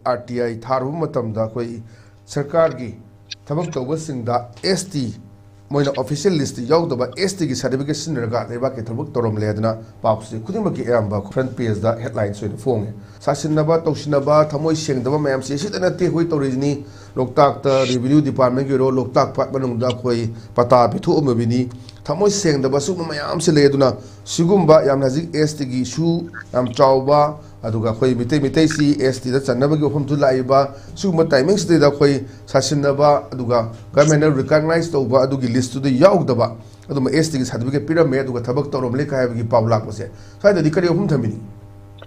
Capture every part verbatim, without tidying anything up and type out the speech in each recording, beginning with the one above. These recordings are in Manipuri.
ꯑꯥꯔ ꯇꯤ ꯑꯥꯏ ꯊꯥꯔꯨꯕ ꯃꯇꯝꯗ ꯑꯩꯈꯣꯏ ꯁꯔꯀꯥꯔꯒꯤ ꯊꯕꯛ ꯇꯧꯕꯁꯤꯡꯗ ꯑꯦꯁ ꯇꯤ, ꯃꯣꯏꯅ ꯑꯣꯐꯤꯁꯤꯌꯦꯜ ꯂꯤꯁꯇ ꯌꯥꯎꯗꯕ ꯑꯦꯁ ꯇꯤꯒꯤ ꯁꯥꯔꯇꯤꯐꯤꯀꯦꯠ ꯁꯤꯖꯤꯟꯅꯔꯒ ꯂꯩꯕꯥꯛꯀꯤ ꯊꯕꯛ ꯇꯧꯔꯝꯂꯦ ꯑꯗꯨꯅ ꯄꯥꯎꯁꯦ ꯈꯨꯗꯤꯡꯃꯛꯀꯤ ꯑꯌꯥꯝꯕ ꯐ꯭ꯔꯟ ꯄꯦꯖꯇ ꯍꯦꯗꯂꯥꯏꯟꯁ ꯑꯣꯏꯅ ꯐꯣꯡꯉꯦ꯫ ꯁꯥꯁꯤꯟꯅꯕ, ꯇꯧꯁꯤꯟꯅꯕ, ꯊꯃꯣꯏ ꯁꯦꯡꯗꯕ ꯃꯌꯥꯝꯁꯦ ꯁꯤꯗ ꯅꯠꯇꯦ ꯑꯩꯈꯣꯏ ꯇꯧꯔꯤꯁꯤꯅꯤ꯫ ꯂꯣꯛꯇꯥꯛꯇ ꯔꯦꯚꯤꯅ꯭ꯌꯨ ꯗꯤꯄꯥꯔꯠꯃꯦꯟꯒꯤ ꯑꯣꯏꯔꯣ, ꯂꯣꯛꯇꯥꯛ ꯄꯥꯠ ꯃꯅꯨꯡꯗ ꯑꯩꯈꯣꯏ ꯄꯇꯥ ꯄꯤꯊꯣꯛꯑꯝꯃꯕꯅꯤ꯫ ꯊꯃꯣꯏ ꯁꯦꯡꯗꯕ ꯁꯤꯒꯨꯝꯕ ꯃꯌꯥꯝꯁꯦ ꯂꯩ꯫ ꯑꯗꯨꯅ ꯁꯤꯒꯨꯝꯕ ꯌꯥꯝꯅ ꯍꯧꯖꯤꯛ ꯑꯦꯁ ꯇꯤꯒꯤ ꯏꯁꯨ ꯌꯥꯝ ꯆꯥꯎꯕ, ꯑꯗꯨꯒ ꯑꯩꯈꯣꯏ ꯃꯤꯇꯩ, ꯃꯤꯇꯩꯁꯤ ꯑꯦꯁ ꯇꯤꯗ ꯆꯟꯅꯕꯒꯤ ꯋꯥꯐꯝꯁꯨ ꯂꯥꯛꯏꯕ, ꯁꯤꯒꯨꯝꯕ ꯇꯥꯏꯃꯤꯡꯁꯤꯗꯩꯗ ꯑꯩꯈꯣꯏ ꯁꯥꯁꯤꯟꯅꯕ, ꯑꯗꯨꯒ ꯒꯚꯔꯟꯃꯦꯟꯅ ꯔꯤꯀꯣꯒꯅꯥꯏꯖ ꯇꯧꯕ ꯑꯗꯨꯒꯤ ꯂꯤꯁꯇꯨꯗ ꯌꯥꯎꯗꯕ ꯑꯗꯨꯝꯕ ꯑꯦꯁ ꯇꯤꯒꯤ ꯁꯥꯔꯇꯤꯐꯤꯀꯦꯠ ꯄꯤꯔꯝꯃꯦ, ꯑꯗꯨꯒ ꯊꯕꯛ ꯇꯧꯔꯝꯂꯦ ꯀꯥꯏ ꯍꯥꯏꯕꯒꯤ ꯄꯥꯎ ꯂꯥꯛꯄꯁꯦ, ꯁ꯭ꯋꯥꯏꯗꯗꯤ ꯀꯔꯤ ꯋꯥꯐꯝ ꯊꯝꯕꯤꯅꯤ?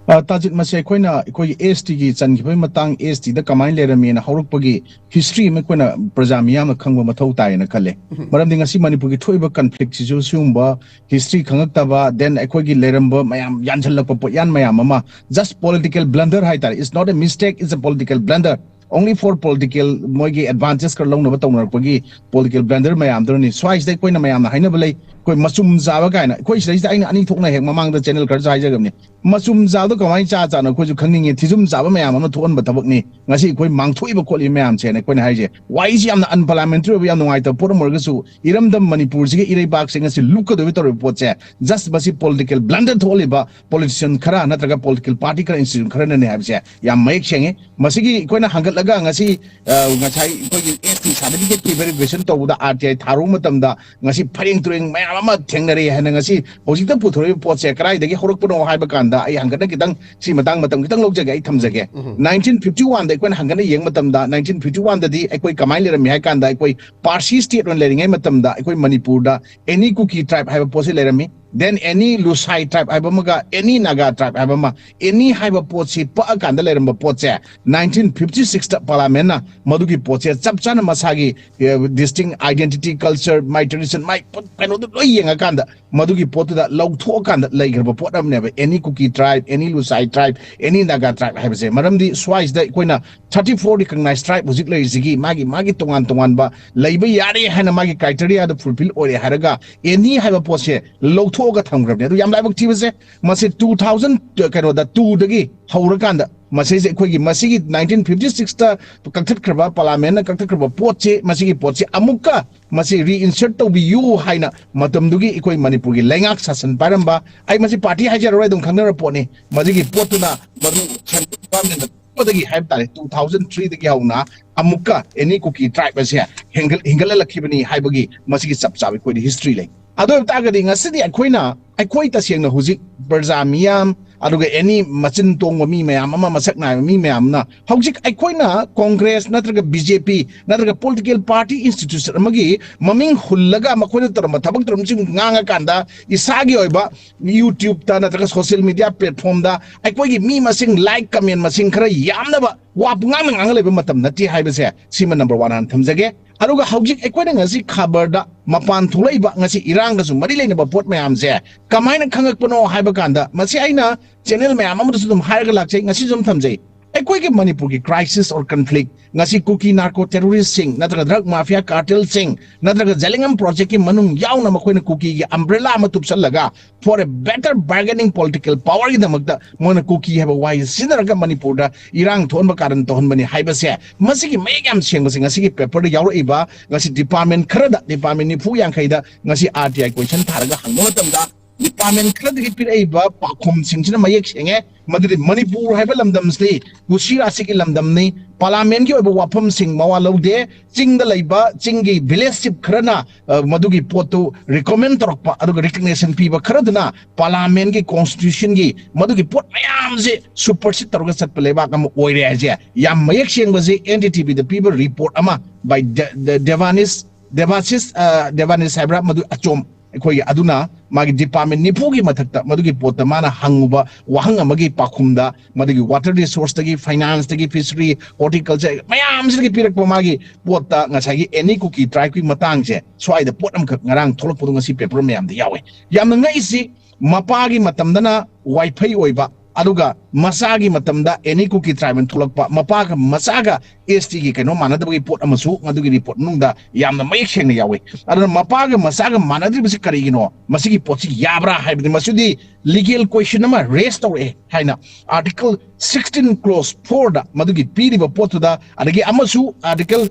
ꯑ, ꯇꯥꯖꯤꯠ, ꯃꯁꯦ ꯑꯩꯈꯣꯏꯅ ꯑꯩꯈꯣꯏꯒꯤ ꯑꯦꯁ ꯇꯤꯒꯤ ꯆꯟꯈꯤꯕꯒꯤ ꯃꯇꯥꯡ, ꯑꯦꯁ ꯇꯤꯗ ꯀꯃꯥꯏꯅ ꯂꯩꯔꯝꯃꯤꯅ ꯍꯧꯔꯛꯄꯒꯤ ꯍꯤꯁꯇ꯭ꯔꯤ ꯑꯃ ꯑꯩꯈꯣꯏꯅ ꯄ꯭ꯔꯖꯥ ꯃꯤꯌꯥꯝꯅ ꯈꯪꯕ ꯃꯊꯧ ꯇꯥꯏꯌꯦꯅ ꯈꯜꯂꯦ꯫ ꯃꯔꯝꯗꯤ ꯉꯁꯤ ꯃꯅꯤꯄꯨꯔꯒꯤ ꯊꯣꯛꯏꯕ ꯀꯟꯐ꯭ꯂꯤꯛꯁꯤꯁꯨ ꯁꯤꯒꯨꯝꯕ ꯍꯤꯁꯇ꯭ꯔꯤ ꯈꯪꯉꯛꯇꯕ, then ꯑꯩꯈꯣꯏꯒꯤ ꯂꯩꯔꯝꯕ ꯃꯌꯥꯝ, ꯌꯥꯟꯁꯤꯜꯂꯛꯄ ꯄꯣꯠꯌꯥꯟ ꯃꯌꯥꯝ ꯑꯃ, just political blunder ꯍꯥꯏꯇꯥꯔꯦ, it's not a mistake, it's a political blunder, only for political, ꯃꯣꯏꯒꯤ ꯑꯦꯗꯚꯥꯟꯇꯦꯖ ꯈꯔ ꯂꯧꯅꯕ ꯇꯧꯅꯔꯛꯄꯒꯤ ꯄꯣꯂꯤꯇꯤꯀꯦꯜ ꯕ꯭ꯂꯟꯗꯔ ꯃꯌꯥꯝꯗꯨꯅꯅꯤ꯫ ꯁ꯭ꯋꯥꯏꯁꯤꯗ ꯑꯩꯈꯣꯏꯅ ꯃꯌꯥꯝꯅ ꯍꯥꯏꯅꯕ ꯂꯩ, ꯑꯩꯈꯣꯏ ꯃꯆꯨꯝ ꯆꯥꯕ ꯀꯥꯏꯅ꯫ ꯑꯩꯈꯣꯏ ꯁꯤꯗꯩꯁꯤꯗ ꯑꯩꯅ ꯑꯅꯤ ꯊꯣꯛꯅ ꯍꯦꯛ ꯃꯃꯥꯡꯗ ꯆꯦꯅꯦꯜ ꯈꯔꯁꯨ ꯍꯥꯏꯖꯈ꯭ꯔꯕꯅꯤ꯫ ꯃꯆꯨꯝ ꯆꯥꯕꯗꯣ ꯀꯃꯥꯏꯅ ꯆꯥ ꯆꯥꯅꯣ ꯑꯩꯈꯣꯏꯁꯨ ꯈꯪꯅꯤꯡꯉꯦ꯫ ꯊꯤꯖꯨꯝ ꯆꯥꯕ ꯃꯌꯥꯝ ꯑꯃ ꯊꯣꯛꯍꯟꯕ ꯊꯕꯛꯅꯤ ꯉꯁꯤ ꯑꯩꯈꯣꯏ ꯃꯥꯡꯊꯣꯛꯏꯕ ꯈꯣꯠꯂꯤꯕ ꯃꯌꯥꯝꯁꯦꯅ ꯑꯩꯈꯣꯏꯅ ꯍꯥꯏꯁꯦ꯫ ꯋꯥꯔꯤꯁꯤ ꯌꯥꯝꯅ ꯑꯟꯄꯥꯔꯂꯥꯃꯦꯟꯇꯔꯤ ꯑꯣꯏꯕ, ꯌꯥꯝ ꯅꯨꯡꯉꯥꯏꯇꯕ ꯄꯣꯠ ꯑꯃ ꯑꯣꯏꯔꯒꯁꯨ, ꯏꯔꯝꯗꯝ ꯃꯅꯤꯄꯨꯔꯁꯤꯒꯤ ꯏꯔꯩꯕꯥꯛꯁꯦ ꯉꯁꯤ ꯂꯨꯞꯀꯗꯧꯔꯤꯕ ꯇꯧꯔꯤꯕ ꯄꯣꯠꯁꯦ, ꯖꯁ ꯃꯁꯤ ꯄꯣꯂꯤꯇꯤꯀꯦꯜ ꯕ꯭ꯂꯟꯗꯔ ꯊꯣꯛꯍꯜꯂꯤꯕ ꯄꯣꯂꯤꯇꯤꯁꯤꯌꯟ ꯈꯔ ꯅꯠꯇ꯭ꯔꯒ ꯄꯣꯂꯤꯇꯤꯀꯦꯜ ꯄꯥꯔꯇꯤ ꯈꯔ, ꯏꯟꯁꯇꯤꯇ꯭ꯌꯨꯁꯟ ꯈꯔꯅꯅꯦ ꯍꯥꯏꯕꯁꯦ ꯌꯥꯝ ꯃꯌꯦꯛ ꯁꯦꯡꯉꯤ꯫ ꯃꯁꯤꯒꯤ ꯑꯩꯈꯣꯏꯅ ꯍꯪꯒꯠꯂꯒ ꯉꯁꯤ, ꯑ, ꯉꯁꯥꯏ ꯑꯩꯈꯣꯏꯒꯤ ꯑꯦꯁ ꯇꯤ ꯁꯥꯔꯇꯤꯐꯤꯀꯦꯠꯀꯤ ꯚꯦꯔꯤꯐꯤꯀꯦꯁꯟ ꯇꯧꯕꯗ ꯑꯥꯔ ꯇꯤ ꯑꯥꯏ ꯊꯥꯔꯨꯕ ꯃꯇꯝꯗ ꯉꯁꯤ ꯐꯔꯦꯡ ꯇꯨꯔꯦꯡ ꯃꯌꯥꯝ ꯑꯃ ꯊꯦꯡꯅꯔꯦ ꯍꯥꯏꯅ ꯉꯁꯤ ꯍꯧꯖꯤꯛꯇ ꯄꯨꯊꯣꯔꯛꯏꯕ ꯄꯣꯠꯁꯦ ꯀꯗꯥꯏꯗꯒꯤ ꯍꯧꯔꯛꯄꯅꯣ ꯍꯥꯏꯕ ꯀꯥꯟꯗ ꯑꯩ ꯍꯪꯒꯠꯅ ꯈꯤꯇꯪ ꯁꯤ ꯃꯇꯥꯡ ꯃꯇꯝ ꯈꯤꯇꯪ ꯂꯧꯖꯒꯦ, ꯑꯩ ꯊꯝꯖꯒꯦ꯫ ꯎꯝ, ꯎꯝ꯫ ꯅꯥꯏꯟꯇꯤꯟ ꯐꯤꯐꯇꯤ ꯋꯥꯟꯗ ꯑꯩꯈꯣꯏꯅ ꯍꯪꯒꯠꯅ ꯌꯦꯡꯕ ꯃꯇꯝꯗ, ꯅꯥꯏꯟꯇꯤꯟ ꯐꯤꯐꯇꯤ ꯋꯥꯟꯗꯗꯤ ꯑꯩꯈꯣꯏ ꯀꯃꯥꯏꯅ ꯂꯩꯔꯝꯃꯤ ꯍꯥꯏ ꯀꯥꯟꯗ, ꯑꯩꯈꯣꯏ ꯄꯥꯔꯁꯤ ꯁ꯭ꯇꯦꯠ ꯑꯣꯏꯅ ꯂꯩꯔꯤꯉꯩ ꯃꯇꯝꯗ ꯑꯩꯈꯣꯏ ꯃꯅꯤꯄꯨꯔꯗ ꯑꯦꯅꯤ ꯀꯨꯀꯤ ꯇ꯭ꯔꯥꯏꯕ ꯍꯥꯏꯕ ꯄꯣꯠꯁꯤ ꯂꯩꯔꯝꯃꯤ꯫ Then ꯑꯦꯅꯤ ꯂꯨꯁꯥꯏ ꯇ꯭ꯔꯥꯏꯕ ꯍꯥꯏꯕ ꯑꯃꯒ ꯑꯦꯅꯤ ꯅꯥꯒꯥ ꯇ꯭ꯔꯥꯏꯕ ꯍꯥꯏꯕ ꯑꯃ, ꯑꯦꯅꯤ ꯍꯥꯏꯕ ꯄꯣꯠꯁꯤ ꯄꯛꯑꯀꯥꯟꯗ ꯂꯩꯔꯝꯕ ꯄꯣꯠꯁꯦ, ꯅꯥꯏꯟꯇꯤꯟ ꯐꯤꯐꯇꯤ ꯁꯤꯛꯁꯇ ꯄꯥꯔꯂꯥꯃꯦꯟꯅ ꯃꯗꯨꯒꯤ ꯄꯣꯠꯁꯦ ꯆꯞ ꯆꯥꯅ ꯃꯁꯥꯒꯤ, ꯑꯦ, ꯗꯤꯁꯇꯤꯡ ꯑꯥꯏꯗꯦꯟꯇꯤꯇꯤ, ꯀꯜꯆꯔ, ꯃꯥꯏ ꯇ꯭ꯔꯦꯗꯤꯁꯟ, ꯃꯥꯏ ꯄꯣꯠ ꯀꯩꯅꯣꯗꯣ ꯂꯣꯏ ꯌꯦꯡꯉꯀꯥꯟꯗ ꯃꯗꯨꯒꯤ ꯄꯣꯠꯇꯨꯗ ꯂꯧꯊꯣꯛꯑꯀꯥꯟꯗ ꯂꯩꯈ꯭ꯔꯕ ꯄꯣꯠ ꯑꯃꯅꯦꯕ ꯑꯦꯅꯤ ꯀꯨꯀꯤ ꯇ꯭ꯔꯥꯏꯕ, ꯑꯦꯅꯤ ꯂꯨꯁꯥꯏ ꯇ꯭ꯔꯥꯏꯕ, ꯑꯦꯅꯤ ꯅꯥꯒꯥ ꯇ꯭ꯔꯥꯏꯕ ꯍꯥꯏꯕꯁꯦ꯫ ꯃꯔꯝꯗꯤ ꯁ꯭ꯋꯥꯏꯁꯤꯗ ꯑꯩꯈꯣꯏꯅ ꯊꯥꯔꯇꯤ ꯐꯣꯔ ꯔꯤꯀꯣꯒꯅꯥꯏꯖ ꯇ꯭ꯔꯥꯏꯕ ꯍꯧꯖꯤꯛ ꯂꯩꯔꯤꯁꯤꯒꯤ ꯃꯥꯒꯤ, ꯃꯥꯒꯤ ꯇꯣꯉꯥꯟ ꯇꯣꯉꯥꯟꯕ ꯂꯩꯕ ꯌꯥꯔꯦ ꯍꯥꯏꯅ ꯃꯥꯒꯤ ꯀ꯭ꯔꯥꯏꯇꯦꯔꯤꯌꯥꯗ ꯐꯨꯜꯐꯤꯜ ꯑꯣꯏꯔꯦ ꯍꯥꯏꯔꯒ ꯑꯦꯅꯤ ꯍꯥꯏꯕ ꯄꯣꯠꯁꯦ ꯂꯧꯊꯣꯛ ꯊꯣꯛꯑꯒ ꯊꯝꯈ꯭ꯔꯕꯅꯦ꯫ ꯑꯗꯨ ꯌꯥꯝ ꯂꯥꯏꯕꯛ ꯊꯤꯕꯁꯦ, ꯃꯁꯤ ꯇꯨ ꯊꯥꯎꯖꯟ ꯀꯩꯅꯣꯗ ꯇꯨꯗꯒꯤ ꯍꯧꯔꯀꯥꯟꯗ ꯃꯁꯤꯁꯦ ꯑꯩꯈꯣꯏꯒꯤ ꯃꯁꯤꯒꯤ ꯅꯥꯏꯟꯇꯤꯟ ꯐꯤꯐꯇꯤ ꯁꯤꯛꯁꯇ ꯀꯛꯊꯠꯈ꯭ꯔꯕ, ꯄꯥꯔꯂꯥꯃꯦꯟꯅ ꯀꯛꯊꯠꯈ꯭ꯔꯕ ꯄꯣꯠꯁꯤ, ꯃꯁꯤꯒꯤ ꯄꯣꯠꯁꯤ ꯑꯃꯨꯛꯀ ꯃꯁꯤ ꯔꯤꯏꯟꯁꯔꯠ ꯇꯧꯕꯤꯌꯨ ꯍꯥꯏꯅ ꯃꯇꯝꯗꯨꯒꯤ ꯑꯩꯈꯣꯏ ꯃꯅꯤꯄꯨꯔꯒꯤ ꯂꯩꯉꯥꯛ ꯁꯥꯁꯟ ꯄꯥꯏꯔꯝꯕ, ꯑꯩ ꯃꯁꯤ ꯄꯥꯔꯇꯤ ꯍꯥꯏꯖꯔꯔꯣꯏ, ꯑꯗꯨꯝ ꯈꯪꯅꯔꯕ ꯄꯣꯠꯅꯤ꯫ ꯃꯁꯤꯒꯤ ꯄꯣꯠꯇꯨꯅ ꯃꯗꯨ ꯁꯦꯟꯇ꯭ꯔꯦꯜ ꯒꯚꯔꯟꯃꯦꯟꯗ ꯄꯤꯕꯗꯒꯤ ꯍꯥꯏꯕ ꯇꯥꯔꯦ, ꯇꯨ ꯊꯥꯎꯖꯟ ꯊ꯭ꯔꯤꯗꯒꯤ ꯍꯧꯅ ꯑꯃꯨꯛꯀ ꯑꯦꯅꯤ ꯀꯨꯀꯤ ꯇ꯭ꯔꯥꯏꯕ ꯑꯁꯦ ꯍꯦꯟꯒꯠ-, ꯍꯦꯟꯒꯠꯍꯜꯂꯛꯈꯤꯕꯅꯤ ꯍꯥꯏꯕꯒꯤ ꯃꯁꯤꯒꯤ ꯆꯞ ꯆꯥꯕ ꯑꯩꯈꯣꯏꯗ ꯍꯤꯁꯇ꯭ꯔꯤ ꯂꯩ꯫ ꯑꯗꯨ ꯑꯣꯏꯕ ꯇꯥꯔꯒꯗꯤ ꯉꯁꯤꯗꯤ ꯑꯩꯈꯣꯏꯅ, ꯑꯩꯈꯣꯏ ꯇꯁꯦꯡꯅ ꯍꯧꯖꯤꯛ ꯄ꯭ꯔꯖꯥ ꯃꯤꯌꯥꯝ, ꯑꯗꯨꯒ ꯑꯦꯅꯤ ꯃꯆꯤꯟ ꯇꯣꯡꯕ ꯃꯤ ꯃꯌꯥꯝ ꯑꯃ, ꯃꯁꯛ ꯅꯥꯏꯕ ꯃꯤ ꯃꯌꯥꯝꯅ ꯍꯧꯖꯤꯛ ꯑꯩꯈꯣꯏꯅ ꯀꯣꯡꯒ꯭ꯔꯦꯁ ꯅꯠꯇ꯭ꯔꯒ ꯕꯤ ꯖꯦ ꯄꯤ ꯅꯠꯇ꯭ꯔꯒ ꯄꯣꯂꯤꯇꯤꯀꯦꯜ ꯄꯥꯔꯇꯤ ꯏꯟꯁꯇꯤꯇ꯭ꯌꯨꯁꯟ ꯑꯃꯒꯤ ꯃꯃꯤꯡ ꯍꯨꯜꯂꯒ ꯃꯈꯣꯏꯅ ꯇꯧꯔꯝꯕ ꯊꯕꯛ ꯊꯧꯔꯝꯁꯤꯡ ꯉꯥꯡꯉꯀꯥꯟꯗ ꯏꯁꯥꯒꯤ ꯑꯣꯏꯕ ꯌꯨꯇ꯭ꯌꯨꯕꯇ ꯅꯠꯇ꯭ꯔꯒ ꯁꯣꯁꯤꯌꯦꯜ ꯃꯤꯗꯤꯌꯥ ꯄ꯭ꯂꯦꯠꯐꯣꯝꯗ ꯑꯩꯈꯣꯏꯒꯤ ꯃꯤ ꯃꯁꯤꯡ, ꯂꯥꯏꯛ, ꯀꯃꯦꯟ ꯃꯁꯤꯡ ꯈꯔ ꯌꯥꯝꯅꯕ ꯋꯥ ꯄꯨꯡꯉꯥꯡꯗ ꯉꯥꯡꯉ ꯂꯩꯕ ꯃꯇꯝ ꯅꯠꯇꯦ ꯍꯥꯏꯕꯁꯦ ꯁꯤꯃ ꯅꯝꯕꯔ ꯋꯥꯟ ꯍꯥꯟꯅ ꯊꯝꯖꯒꯦ꯫ ꯑꯗꯨꯒ ꯍꯧꯖꯤꯛ ꯑꯩꯈꯣꯏꯅ ꯉꯁꯤ ꯈꯕꯔꯗ ꯃꯄꯥꯟ ꯊꯣꯛꯂꯛꯏꯕ, ꯉꯁꯤ ꯏꯔꯥꯡꯒꯁꯨ ꯃꯔꯤ ꯂꯩꯅꯕ ꯄꯣꯠ ꯃꯌꯥꯝꯁꯦ ꯀꯃꯥꯏꯅ ꯈꯪꯉꯛꯄꯅꯣ ꯍꯥꯏꯕ ꯀꯥꯟꯗ, ꯃꯁꯤ ꯑꯩꯅ ꯆꯦꯅꯦꯜ ꯃꯌꯥꯝ ꯑꯃꯗꯁꯨ ꯑꯗꯨꯝ ꯍꯥꯏꯔꯒ ꯂꯥꯛꯆꯩ, ꯉꯁꯤꯁꯨ ꯑꯗꯨꯝ ꯊꯝꯖꯩ꯫ ꯑꯩꯈꯣꯏꯒꯤ ꯃꯅꯤꯄꯨꯔꯒꯤ crisis or conflict, ꯉꯁꯤ ꯀꯨꯀꯤ ꯅꯥꯔꯀꯣ ꯇꯦꯔꯣꯔꯤꯁꯁꯤꯡ ꯅꯠꯇ꯭ꯔꯒ ꯗ꯭ꯔꯒ ꯃꯥꯐꯤꯌꯥ ꯀꯥꯔꯇꯦꯜꯁꯤꯡ ꯅꯠꯇ꯭ꯔꯒ ꯖꯦꯂꯤꯡꯉꯝ ꯄ꯭ꯔꯣꯖꯦꯛꯀꯤ ꯃꯅꯨꯡ ꯌꯥꯎꯅ ꯃꯈꯣꯏꯅ ꯀꯨꯀꯤꯒꯤ ꯑꯝꯕ꯭ꯔꯦꯂꯥ ꯑꯃ ꯇꯨꯞꯁꯜꯂꯒ for a better bargaining political powerꯒꯤꯗꯃꯛꯇ ꯃꯣꯏꯅ ꯀꯨꯀꯤ ꯍꯥꯏꯕ ꯋꯥꯍꯩꯁꯦ ꯁꯤꯖꯤꯟꯅꯔꯒ ꯃꯅꯤꯄꯨꯔꯗ ꯏꯔꯥꯡ ꯊꯣꯛꯍꯟꯕ ꯀꯥꯔꯟ ꯇꯧꯍꯟꯕꯅꯤ ꯍꯥꯏꯕꯁꯦ, ꯃꯁꯤꯒꯤ ꯃꯌꯦꯛ ꯌꯥꯝ ꯁꯦꯡꯕꯁꯦ ꯉꯁꯤꯒꯤ ꯄꯦꯄꯔꯗ ꯌꯥꯎꯔꯛꯏꯕ, ꯉꯁꯤ ꯗꯤꯄꯥꯔꯠꯃꯦꯟ ꯈꯔꯗ, ꯗꯤꯄꯥꯔꯠꯃꯦꯟ ꯅꯤꯐꯨ ꯌꯥꯡꯈꯩꯗ ꯉꯁꯤ ꯑꯥꯔ ꯇꯤ ꯑꯥꯏ ꯀꯣꯏꯁꯟ ꯊꯥꯔꯒ ꯍꯪꯕ ꯃꯇꯝꯗ, ꯗꯤꯄꯥꯔꯠꯃꯦꯟ ꯈꯔꯗꯒꯤ ꯄꯤꯔꯛꯏꯕ ꯄꯥꯎꯈꯨꯝꯁꯤꯡꯁꯤꯅ ꯃꯌꯦꯛ ꯁꯦꯡꯉꯦ꯫ ꯃꯗꯨꯗꯤ ꯃꯅꯤꯄꯨꯔ ꯍꯥꯏꯕ ꯂꯝꯗꯝꯁꯤ ꯀꯨꯁꯤꯔꯥꯁꯤꯒꯤ ꯂꯝꯗꯝꯅꯤ, ꯄꯥꯔꯂꯥꯃꯦꯟꯒꯤ ꯑꯣꯏꯕ ꯋꯥꯐꯝꯁꯤꯡ ꯃꯋꯥ ꯂꯧꯗꯦ, ꯆꯤꯡꯗ ꯂꯩꯕ ꯆꯤꯡꯒꯤ ꯚꯤꯂꯦꯖ ꯆꯤꯞ ꯈꯔꯅ, ꯑ, ꯃꯗꯨꯒꯤ ꯄꯣꯠꯇꯨ ꯔꯤꯀꯣꯃꯦꯟ ꯇꯧꯔꯛꯄ, ꯑꯗꯨꯒ ꯔꯤꯀꯒꯅꯤꯁꯟ ꯄꯤꯕ ꯈꯔꯗꯨꯅ ꯄꯥꯔꯂꯥꯃꯦꯟꯒꯤ ꯀꯣꯟꯁꯇꯤꯇ꯭ꯌꯨꯁꯟꯒꯤ ꯃꯗꯨꯒꯤ ꯄꯣꯠ ꯃꯌꯥꯝꯁꯦ ꯁꯨꯄꯔꯁꯤꯠ ꯇꯧꯔꯒ ꯆꯠꯄ ꯂꯩꯕꯥꯛ ꯑꯃ ꯑꯣꯏꯔꯦ ꯍꯥꯏꯁꯦ ꯌꯥꯝ ꯃꯌꯦꯛ ꯁꯦꯡꯕꯁꯦ ꯑꯦꯟ ꯗꯤ ꯇꯤ ꯚꯤꯗ ꯄꯤꯕ ꯔꯤꯄꯣꯔꯠ ꯑꯃ by ꯗꯦ-, ꯗꯦ-, ꯗꯦꯕꯥꯅꯤꯁ, ꯗꯦꯕꯥꯁꯤꯁ, ꯑ, ꯗꯦꯕꯥꯅꯤꯁ ꯍꯥꯏꯕ꯭ꯔꯥ, ꯃꯗꯨ ꯑꯆꯣꯝ, ꯑꯩꯈꯣꯏꯒꯤ ꯑꯗꯨꯅ ꯃꯥꯒꯤ ꯗꯤꯄꯥꯔꯠꯃꯦꯟ ꯅꯤꯐꯨꯒꯤ ꯃꯊꯛꯇ ꯃꯗꯨꯒꯤ ꯄꯣꯠꯇ ꯃꯥꯅ ꯍꯪꯉꯨꯕ ꯋꯥꯍꯪ ꯑꯃꯒꯤ ꯄꯥꯎꯈꯨꯝꯗ, ꯃꯗꯨꯒꯤ ꯋꯥꯇꯔ ꯔꯤꯁꯣꯔꯁꯇꯒꯤ, ꯐꯥꯏꯅꯥꯟꯁꯇꯒꯤ, ꯐꯤꯁꯔꯤ, ꯍꯣꯔꯇꯤꯀꯜꯆꯔ ꯃꯌꯥꯝꯁꯤꯗꯒꯤ ꯄꯤꯔꯛꯄ ꯃꯥꯒꯤ ꯄꯣꯠꯇ ꯉꯁꯥꯏꯒꯤ ꯑꯦꯅꯤ ꯀꯨꯀꯤ ꯇ꯭ꯔꯥꯏꯕꯀꯤ ꯃꯇꯥꯡꯁꯦ ꯁ꯭ꯋꯥꯏꯗ ꯄꯣꯠ ꯑꯃꯈꯛ ꯉꯔꯥꯡ ꯊꯣꯛꯂꯛꯄꯗꯣ ꯉꯁꯤ ꯄꯦꯄꯔ ꯃꯌꯥꯝꯗ ꯌꯥꯎꯋꯦ꯫ ꯌꯥꯝꯅ ꯉꯛꯏꯁꯤ, ꯃꯄꯥꯒꯤ ꯃꯇꯝꯗꯅ ꯋꯥꯏꯐꯩ ꯑꯣꯏꯕ, ꯑꯗꯨꯒ ꯃꯆꯥꯒꯤ ꯃꯇꯝꯗ ꯑꯦꯅꯤ ꯀꯨꯀꯤ ꯇ꯭ꯔꯥꯏꯕꯦꯜ ꯊꯣꯛꯂꯛꯄ, ꯃꯄꯥꯒ ꯃꯆꯥꯒ ꯑꯦꯁ ꯇꯤꯒꯤ ꯀꯩꯅꯣ ꯃꯥꯟꯅꯗꯕꯒꯤ ꯄꯣꯠ ꯑꯃꯁꯨ ꯃꯗꯨꯒꯤ ꯔꯤꯄꯣꯔꯠ ꯃꯅꯨꯡꯗ ꯌꯥꯝꯅ ꯃꯌꯦꯛ ꯁꯦꯡꯅ ꯌꯥꯎꯏ꯫ ꯑꯗꯨꯅ ꯃꯄꯥꯒ ꯃꯆꯥꯒ ꯃꯥꯟꯅꯗ꯭ꯔꯤꯕꯁꯤ ꯀꯔꯤꯒꯤꯅꯣ, ꯃꯁꯤꯒꯤ ꯄꯣꯠꯁꯤ ꯌꯥꯕ꯭ꯔꯥ ꯍꯥꯏꯕꯗꯤ ꯃꯁꯤꯗꯤ ꯂꯤꯒꯦꯜ ꯀ꯭ꯋꯦꯁꯟ ꯑꯃ ꯔꯦꯁ ꯇꯧꯔꯛꯑꯦ ꯍꯥꯏꯅ ꯑꯥꯔꯇꯤꯀꯜ ꯁꯤꯛꯁꯇꯤꯟ ꯀ꯭ꯂꯣꯁ ꯐꯣꯔꯗ ꯃꯗꯨꯒꯤ ꯄꯤꯔꯤꯕ ꯄꯣꯠꯇꯨꯗ, ꯑꯗꯒꯤ ꯑꯃꯁꯨ article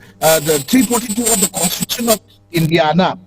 three forty two of the constitution of ꯏꯟꯗꯤꯌꯥꯅ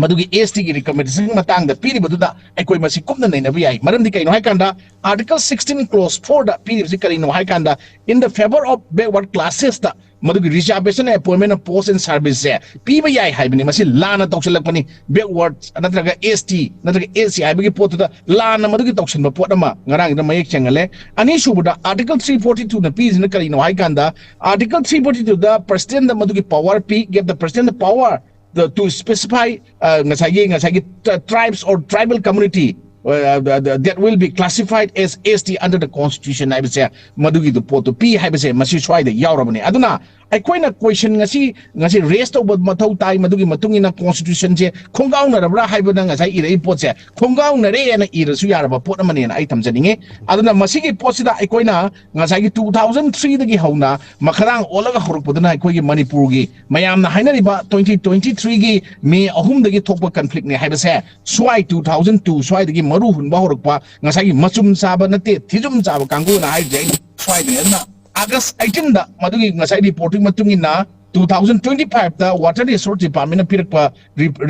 ꯃꯗꯨꯒꯤ ꯑꯦꯁ ꯇꯤꯒꯤ ꯔꯤꯀꯃꯦꯟꯗꯦꯁꯟ ꯃꯇꯥꯡꯗ ꯄꯤꯔꯤꯕꯗꯨꯗ ꯑꯩꯈꯣꯏ ꯃꯁꯤ ꯀꯨꯞꯅ ꯅꯩꯅꯕ ꯌꯥꯏ꯫ ꯃꯔꯝꯗꯤ ꯀꯩꯅꯣ ꯍꯥꯏꯀꯥꯟꯗ ꯑꯥꯔꯇꯤꯀꯜ ꯁꯤꯛꯁꯇꯤꯟ ꯀ꯭ꯂꯣꯁ ꯐꯣꯔꯗ ꯄꯤꯔꯤꯕꯁꯤ ꯀꯔꯤꯅꯣ ꯍꯥꯏꯀꯥꯟꯗ, in the favor of backward classesꯇ ꯃꯗꯨꯒꯤ reservation appointment of post and serviceꯁꯦ ꯄꯤꯕ ꯌꯥꯏ ꯍꯥꯏꯕꯅꯤ꯫ ꯃꯁꯤ ꯂꯥꯟꯅ ꯇꯧꯁꯤꯜꯂꯛꯄꯅꯤ꯫ ꯕꯦꯛꯋꯥꯔꯗ ꯅꯠꯇ꯭ꯔꯒ ꯑꯦꯁ ꯇꯤ ꯅꯠꯇ꯭ꯔꯒ ꯑꯦꯁ ꯁꯤ ꯍꯥꯏꯕꯒꯤ ꯄꯣꯠꯇꯨꯗ ꯂꯥꯟꯅ ꯃꯗꯨꯒꯤ ꯇꯧꯁꯤꯟꯕ ꯄꯣꯠ ꯑꯃ ꯉꯔꯥꯡꯁꯤꯗ ꯃꯌꯦꯛ ꯁꯦꯡꯍꯜꯂꯦ꯫ ꯑꯅꯤꯁꯨꯕꯗ ꯑꯥꯔꯇꯤꯀꯜ ꯊ꯭ꯔꯤ ꯐꯣꯔꯇꯤ ꯇꯨꯅ ꯄꯤꯔꯤꯁꯤꯅ ꯀꯔꯤꯅꯣ ꯍꯥꯏꯀꯥꯟꯗ, ꯑꯥꯔꯇꯤꯀꯜ ꯊ꯭ꯔꯤ ꯐꯣꯔꯇꯤ ꯇꯨꯗ ꯄ꯭ꯔꯁꯤꯗꯦꯟꯗ ꯃꯗꯨꯒꯤ power P, give the president the power the, to specify, uh, ꯉꯁꯥꯏꯒꯤ ꯉꯁꯥꯏꯒꯤ tribes or tribal community, uh, that will be classified as S T under the constitution ꯍꯥꯏꯕꯁꯦ, ꯃꯗꯨꯒꯤꯗꯨ ꯄꯣꯠꯇꯨ ꯄꯤ ꯍꯥꯏꯕꯁꯦ ꯃꯁꯤ ꯁ꯭ꯋꯥꯏꯗ ꯌꯥꯎꯔꯕꯅꯦ꯫ ꯑꯗꯨꯅ ꯑꯩꯈꯣꯏꯅ ꯀ꯭ꯋꯦꯁꯟ ꯉꯁꯤ ꯉꯁꯤ ꯔꯦꯁ ꯇꯧꯕ ꯃꯊꯧ ꯇꯥꯏ꯫ ꯃꯗꯨꯒꯤ ꯃꯇꯨꯡ ꯏꯟꯅ ꯀꯣꯟꯁꯇꯤꯇ꯭ꯌꯨꯁꯟꯁꯦ ꯈꯣꯡꯒꯥꯎꯅꯔꯕ꯭ꯔꯥ ꯍꯥꯏꯕꯗ ꯉꯁꯥꯏ ꯏꯔꯛꯏ ꯄꯣꯠꯁꯦ ꯈꯣꯡꯒꯥꯎꯅꯔꯦꯅ ꯏꯔꯁꯨ ꯌꯥꯔꯕ ꯄꯣꯠ ꯑꯃꯅꯦꯅ ꯑꯩ ꯊꯝꯖꯅꯤꯡꯉꯤ꯫ ꯑꯗꯨꯅ ꯃꯁꯤꯒꯤ ꯄꯣꯠꯁꯤꯗ ꯑꯩꯈꯣꯏꯅ ꯉꯁꯥꯏꯒꯤ two thousand threeꯗꯒꯤ ꯍꯧꯅ ꯃꯈꯥꯗꯥꯡ ꯑꯣꯜꯂꯒ ꯍꯧꯔꯛꯄꯗꯨꯅ ꯑꯩꯈꯣꯏꯒꯤ ꯃꯅꯤꯄꯨꯔꯒꯤ ꯃꯌꯥꯝꯅ ꯍꯥꯏꯅꯔꯤꯕ twenty twenty threeꯒꯤ ꯃꯦ ꯑꯍꯨꯝꯗꯒꯤ ꯊꯣꯛꯄ ꯀꯟꯐ꯭ꯂꯤꯛꯅꯦ ꯍꯥꯏꯕꯁꯦ, ꯁ꯭ꯋꯥꯏ two thousand two ꯁ꯭ꯋꯥꯏꯗꯒꯤ ꯃꯔꯨ ꯍꯨꯟꯕ ꯍꯧꯔꯛꯄ, ꯉꯁꯥꯏꯒꯤ ꯃꯆꯨꯝ ꯆꯥꯕ ꯅꯠꯇꯦ, ꯊꯤꯖꯨꯝ ꯆꯥꯕ ꯀꯥꯡꯕꯨꯅ ꯍꯥꯏꯔꯤꯁꯦ ꯑꯩ ꯁ꯭ꯋꯥꯏꯗꯅꯦ꯫ ꯑꯗꯨꯅ ꯑꯥꯒꯁ eighteenꯗ ꯃꯗꯨꯒꯤ ꯉꯁꯥꯏ ꯔꯤꯄꯣꯔꯠꯀꯤ ꯃꯇꯨꯡ ꯏꯟꯅ two thousand twenty fiveꯇ Water Resource Departmentꯅ ꯄꯤꯔꯛꯄ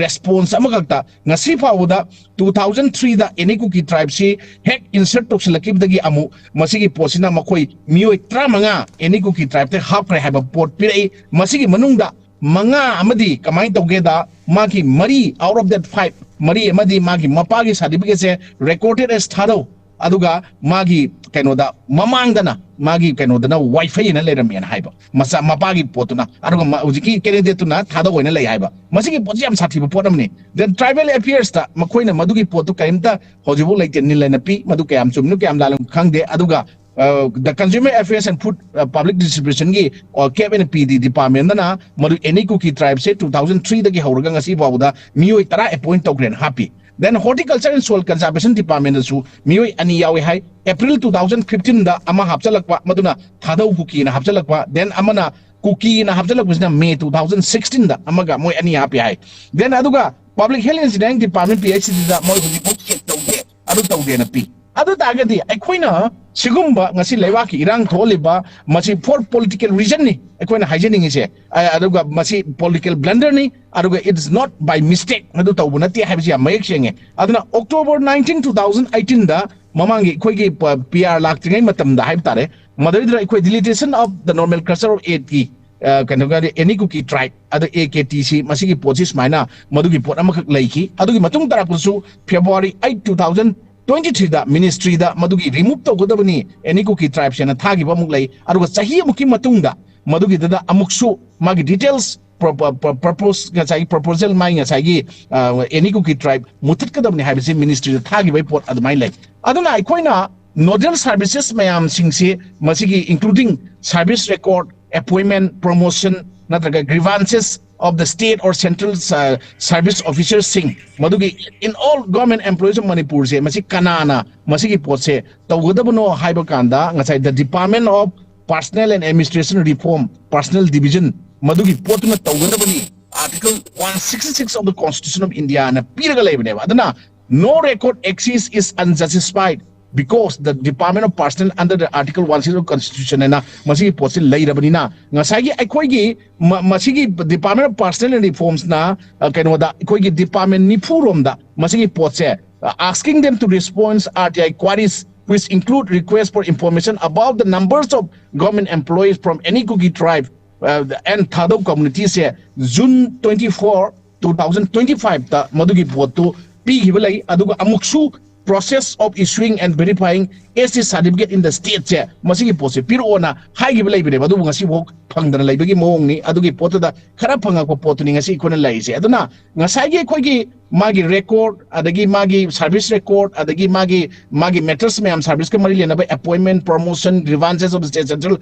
ꯔꯦꯁꯄꯣꯟꯁ ꯑꯃꯈꯛꯇ ꯉꯁꯤ ꯐꯥꯎꯕꯗ two thousand threeꯗ ꯑꯦꯅꯤ ꯀꯨꯀꯤ ꯇ꯭ꯔꯥꯏꯕꯁꯤ ꯍꯦꯛ ꯏꯟꯁꯔꯠ ꯇꯧꯁꯤꯜꯂꯛꯈꯤꯕꯗꯒꯤ ꯑꯃꯨꯛ ꯃꯁꯤꯒꯤ ꯄꯣꯠꯁꯤꯅ ꯃꯈꯣꯏ ꯃꯤꯑꯣꯏ ꯇꯔꯥꯃꯉꯥ ꯑꯦꯅꯤ ꯀꯨꯀꯤ ꯇ꯭ꯔꯥꯏꯕꯇ ꯍꯥꯞꯈ꯭ꯔꯦ ꯍꯥꯏꯕ ꯄꯣꯠ ꯄꯤꯔꯛꯏ꯫ ꯃꯁꯤꯒꯤ ꯃꯅꯨꯡꯗ ꯃꯉꯥ ꯑꯃꯗꯤ ꯀꯃꯥꯏꯅ ꯇꯧꯒꯦꯗ, ꯃꯥꯒꯤ ꯃꯔꯤ, out of that five, ꯃꯔꯤ ꯑꯃꯗꯤ ꯃꯥꯒꯤ ꯃꯄꯥꯒꯤ ꯁꯥꯔꯇꯤꯐꯤꯀꯦꯠꯁꯦ recorded as ꯊꯥꯗꯧ, ꯑꯗꯨꯒ ꯃꯥꯒꯤ ꯀꯩꯅꯣꯗ ꯃꯃꯥꯡꯗꯅ ꯃꯥꯒꯤ ꯀꯩꯅꯣꯗꯅ ꯋꯥꯏꯐꯩ ꯑꯅ ꯂꯩꯔꯝꯃꯦꯅ ꯍꯥꯏꯕ, ꯃꯆꯥ ꯃꯄꯥꯒꯤ ꯄꯣꯠꯇꯨꯅ, ꯑꯗꯨꯒ ꯃꯥ-, ꯍꯧꯖꯤꯛꯀꯤ ꯀꯦꯟꯗꯤꯗꯦꯠꯇꯨꯅ ꯊꯥꯗꯧ ꯑꯣꯏꯅ ꯂꯩ ꯍꯥꯏꯕ꯫ ꯃꯁꯤꯒꯤ ꯄꯣꯠꯁꯤ ꯌꯥꯝ ꯁꯥꯊꯤꯕ ꯄꯣꯠ ꯑꯃꯅꯤ꯫ Then tribal affairsꯇ ꯃꯈꯣꯏꯅ ꯃꯗꯨꯒꯤ ꯄꯣꯠꯇꯨ ꯀꯔꯤꯝꯇ ꯍꯧꯖꯤꯛꯐꯥꯎ ꯂꯩꯇꯦ, ꯅꯤꯜ ꯍꯥꯏꯅ ꯄꯤ꯫ ꯃꯗꯨ ꯀꯌꯥꯝ ꯆꯨꯝꯃꯤꯅꯣ ꯀꯌꯥꯝ ꯂꯥꯜꯂꯤꯅꯣ ꯈꯪꯗꯦ꯫ ꯑꯗꯨꯒ the Consumer Affairs and Food Public Distributionꯒꯤ ꯀꯦꯞ ꯑꯦꯟ ꯄꯤ ꯗꯤ ꯗꯤꯄꯥꯔꯠꯃꯦꯟꯗꯅ ꯃꯗꯨ ꯑꯦꯅꯤ ꯀꯨꯀꯤ ꯇ꯭ꯔꯥꯏꯕꯁꯦ two thousand threeꯗꯒꯤ ꯍꯧꯔꯒ ꯉꯁꯤ ꯐꯥꯎꯕꯗ ꯃꯤꯑꯣꯏ ꯇꯔꯥ ꯑꯦꯄꯣꯏꯟ ꯇꯧꯈ꯭ꯔꯦꯅ ꯍꯥꯞꯄꯤ꯫ Then Horticulture and Soil Conservation Department ꯗꯁꯨ ꯃꯤꯑꯣꯏ ꯑꯅꯤ ꯌꯥꯎꯏ ꯍꯥꯏ꯫ April two thousand fifteen ꯗ ꯑꯃ ꯍꯥꯞꯆꯜꯂꯛꯄ, ꯃꯗꯨꯅ ꯊꯥꯗꯧ ꯀꯨꯀꯤꯅ ꯍꯥꯞꯆꯜꯂꯛꯄ, then ꯑꯃꯅ ꯀꯨꯀꯤꯅ ꯍꯥꯞꯆꯜꯂꯛꯄꯁꯤꯅ May two thousand sixteen ꯗ ꯑꯃꯒ, ꯃꯣꯏ ꯑꯅꯤ ꯍꯥꯞꯄꯤ ꯍꯥꯏ꯫ Then ꯑꯗꯨꯒ Public Health Engineering Department, P H C ꯗ ꯃꯣꯏ ꯍꯧꯖꯤꯛꯐꯥꯎ check ꯇꯧꯗꯦ, ꯑꯗꯨ ꯇꯧꯗꯦꯅ ꯄꯤ꯫ ꯑꯗꯨ ꯇꯥꯔꯒꯗꯤ ꯑꯩꯈꯣꯏꯅ ꯁꯤꯒꯨꯝꯕ ꯉꯁꯤ ꯂꯩꯕꯥꯛꯀꯤ ꯏꯔꯥꯡ ꯊꯣꯛꯍꯜꯂꯤꯕ, ꯃꯁꯤ for political reason ꯅꯤ ꯑꯩꯈꯣꯏꯅ ꯍꯥꯏꯖꯅꯤꯡꯉꯤꯁꯦ꯫ ꯑ-, ꯑꯗꯨꯒ ꯃꯁꯤ political blunder ꯅꯤ, ꯑꯗꯨꯒ it's not by mistake, ꯃꯗꯨ ꯇꯧꯕ ꯅꯠꯇꯦ ꯍꯥꯏꯕꯁꯤ ꯌꯥꯝ ꯃꯌꯦꯛ ꯁꯦꯡꯉꯦ꯫ ꯑꯗꯨꯅ October nineteen, two thousand eighteen ꯗ ꯃꯃꯥꯡꯒꯤ ꯑꯩꯈꯣꯏꯒꯤ ꯄ-, P R ꯂꯥꯛꯇ꯭ꯔꯤꯉꯩ ꯃꯇꯝꯗ ꯍꯥꯏꯕ ꯇꯥꯔꯦ, ꯃꯗꯨꯗꯩꯗꯨꯗ ꯑꯩꯈꯣꯏ deletation of the nomenclature of aid ꯀꯤ, ꯑ, ꯀꯩꯅꯣꯒ any Kuki tribe, ꯑꯗ A K T C, ꯃꯁꯤꯒꯤ ꯄꯣꯠꯁꯤ ꯁꯨꯃꯥꯏꯅ ꯃꯗꯨꯒꯤ ꯄꯣꯠ ꯑꯃꯈꯛ ꯂꯩꯈꯤ꯫ ꯑꯗꯨꯒꯤ ꯃꯇꯨꯡ ꯇꯥꯔꯛꯄꯗꯁꯨ February eight, two thousand twenty three ꯗ ministry ꯗ ꯃꯗꯨꯒꯤ remove ꯇꯧꯒꯗꯕꯅꯤ any Kuki tribes ꯍꯥꯏꯅ ꯊꯥꯈꯤꯕ ꯑꯃꯨꯛ ꯂꯩ꯫ ꯑꯗꯨꯒ ꯆꯍꯤ ꯑꯃꯨꯛꯀꯤ ꯃꯇꯨꯡꯗ ꯃꯗꯨꯒꯤꯗꯨꯗ ꯑꯃꯨꯛꯁꯨ ꯃꯥꯒꯤ details, ꯄ꯭ꯔꯣ-, ꯄ꯭ꯔꯣ-, ꯄ꯭ꯔꯣ-, ꯄ꯭ꯔꯣꯄꯣꯁ, ꯉꯁꯥꯏꯒꯤ proposal, ꯃꯥꯒꯤ ꯉꯁꯥꯏꯒꯤ, ꯑ, any Kuki tribe ꯃꯨꯊꯠꯀꯗꯕꯅꯤ ꯍꯥꯏꯕꯁꯤ ministry ꯗ ꯊꯥꯈꯤꯕꯒꯤ ꯄꯣꯠ ꯑꯗꯨꯃꯥꯏꯅ ꯂꯩ꯫ ꯑꯗꯨꯅ ꯑꯩꯈꯣꯏꯅ nodal services ꯃꯌꯥꯝꯁꯤꯡꯁꯤ, ꯃꯁꯤꯒꯤ including service record, appointment, promotion, ꯅꯠꯇ꯭ꯔꯒ grievances of the state or central, ꯑ, service officers ꯁꯤꯡ, ꯃꯗꯨꯒꯤ in all government employees of Manipur ꯁꯦ, ꯃꯁꯤ ꯀꯅꯥꯅ ꯃꯁꯤꯒꯤ ꯄꯣꯠꯁꯦ ꯇꯧꯒꯗꯕꯅꯣ ꯍꯥꯏꯕ ꯀꯥꯟꯗ, ꯉꯁꯥꯏ the Department of Personnel and Administration Reform, Personnel Division, ꯃꯗꯨꯒꯤ ꯄꯣꯠꯇꯨꯅ ꯇꯧꯒꯗꯕꯅꯤ꯫ Article one sixty six of the Constitution of India ꯅ ꯄꯤꯔꯒ ꯂꯩꯕꯅꯦꯕ꯫ ꯑꯗꯨꯅ no record exists is unjustified because the Department of Personnel under the Article one sixty six of Constitution ꯍꯥꯏꯅ ꯃꯁꯤꯒꯤ ꯄꯣꯠꯁꯤ ꯂꯩꯔꯕꯅꯤꯅ, ꯉꯁꯥꯏꯒꯤ ꯑꯩꯈꯣꯏꯒꯤ ꯃ-, ꯃꯁꯤꯒꯤ Department of Personnel and Reforms ꯅ, ꯑ, ꯀꯩꯅꯣꯗ, ꯑꯩꯈꯣꯏꯒꯤ department ꯅꯤꯐꯨ ꯔꯣꯝꯗ ꯃꯁꯤꯒꯤ ꯄꯣꯠꯁꯦ, ꯑ, asking them to respond R T I queries which include request for information about the numbers of government employees from any Kuki tribe, uh, and Thadou community say June twenty four, two thousand twenty five ꯇ ꯃꯗꯨꯒꯤ ꯄꯣꯠꯇꯨ ꯄꯤꯈꯤꯕ ꯂꯩ꯫ ꯑꯗꯨꯒ ꯑꯃꯨꯛꯁꯨ process of issuing and verifying S T certificate in the state ꯁꯦ, ꯃꯁꯤꯒꯤ ꯄꯣꯠꯁꯦ ꯄꯤꯔꯛꯑꯣꯅ ꯍꯥꯏꯈꯤꯕ ꯂꯩꯕꯅꯦꯕ꯫ ꯑꯗꯨꯕꯨ ꯉꯁꯤꯐꯥꯎ ꯐꯪꯗꯅ ꯂꯩꯕꯒꯤ ꯃꯑꯣꯡꯅꯤ꯫ ꯑꯗꯨꯒꯤ ꯄꯣꯠꯇꯨꯗ ꯈꯔ ꯐꯪꯉꯛꯄ ꯄꯣꯠꯇꯨꯅꯤ ꯉꯁꯤ ꯑꯩꯈꯣꯏꯅ ꯂꯩꯔꯤꯁꯦ꯫ ꯑꯗꯨꯅ ꯉꯁꯥꯏꯒꯤ ꯑꯩꯈꯣꯏꯒꯤ ꯃꯥꯒꯤ ꯔꯦꯀꯣꯔꯠ, ꯑꯗꯒꯤ ꯃꯥꯒꯤ ꯁꯥꯔꯚꯤꯁ ꯔꯦꯀꯣꯔꯠ, ꯑꯗꯒꯤ ꯃꯥꯒꯤ ꯃꯥꯒꯤ ꯃꯦꯇꯔꯁ ꯃꯌꯥꯝ, ꯁꯥꯔꯚꯤꯁꯀ ꯃꯔꯤ ꯂꯩꯅꯕ ꯑꯦꯄꯣꯏꯟꯃꯦꯟ, promotion, grievances of state central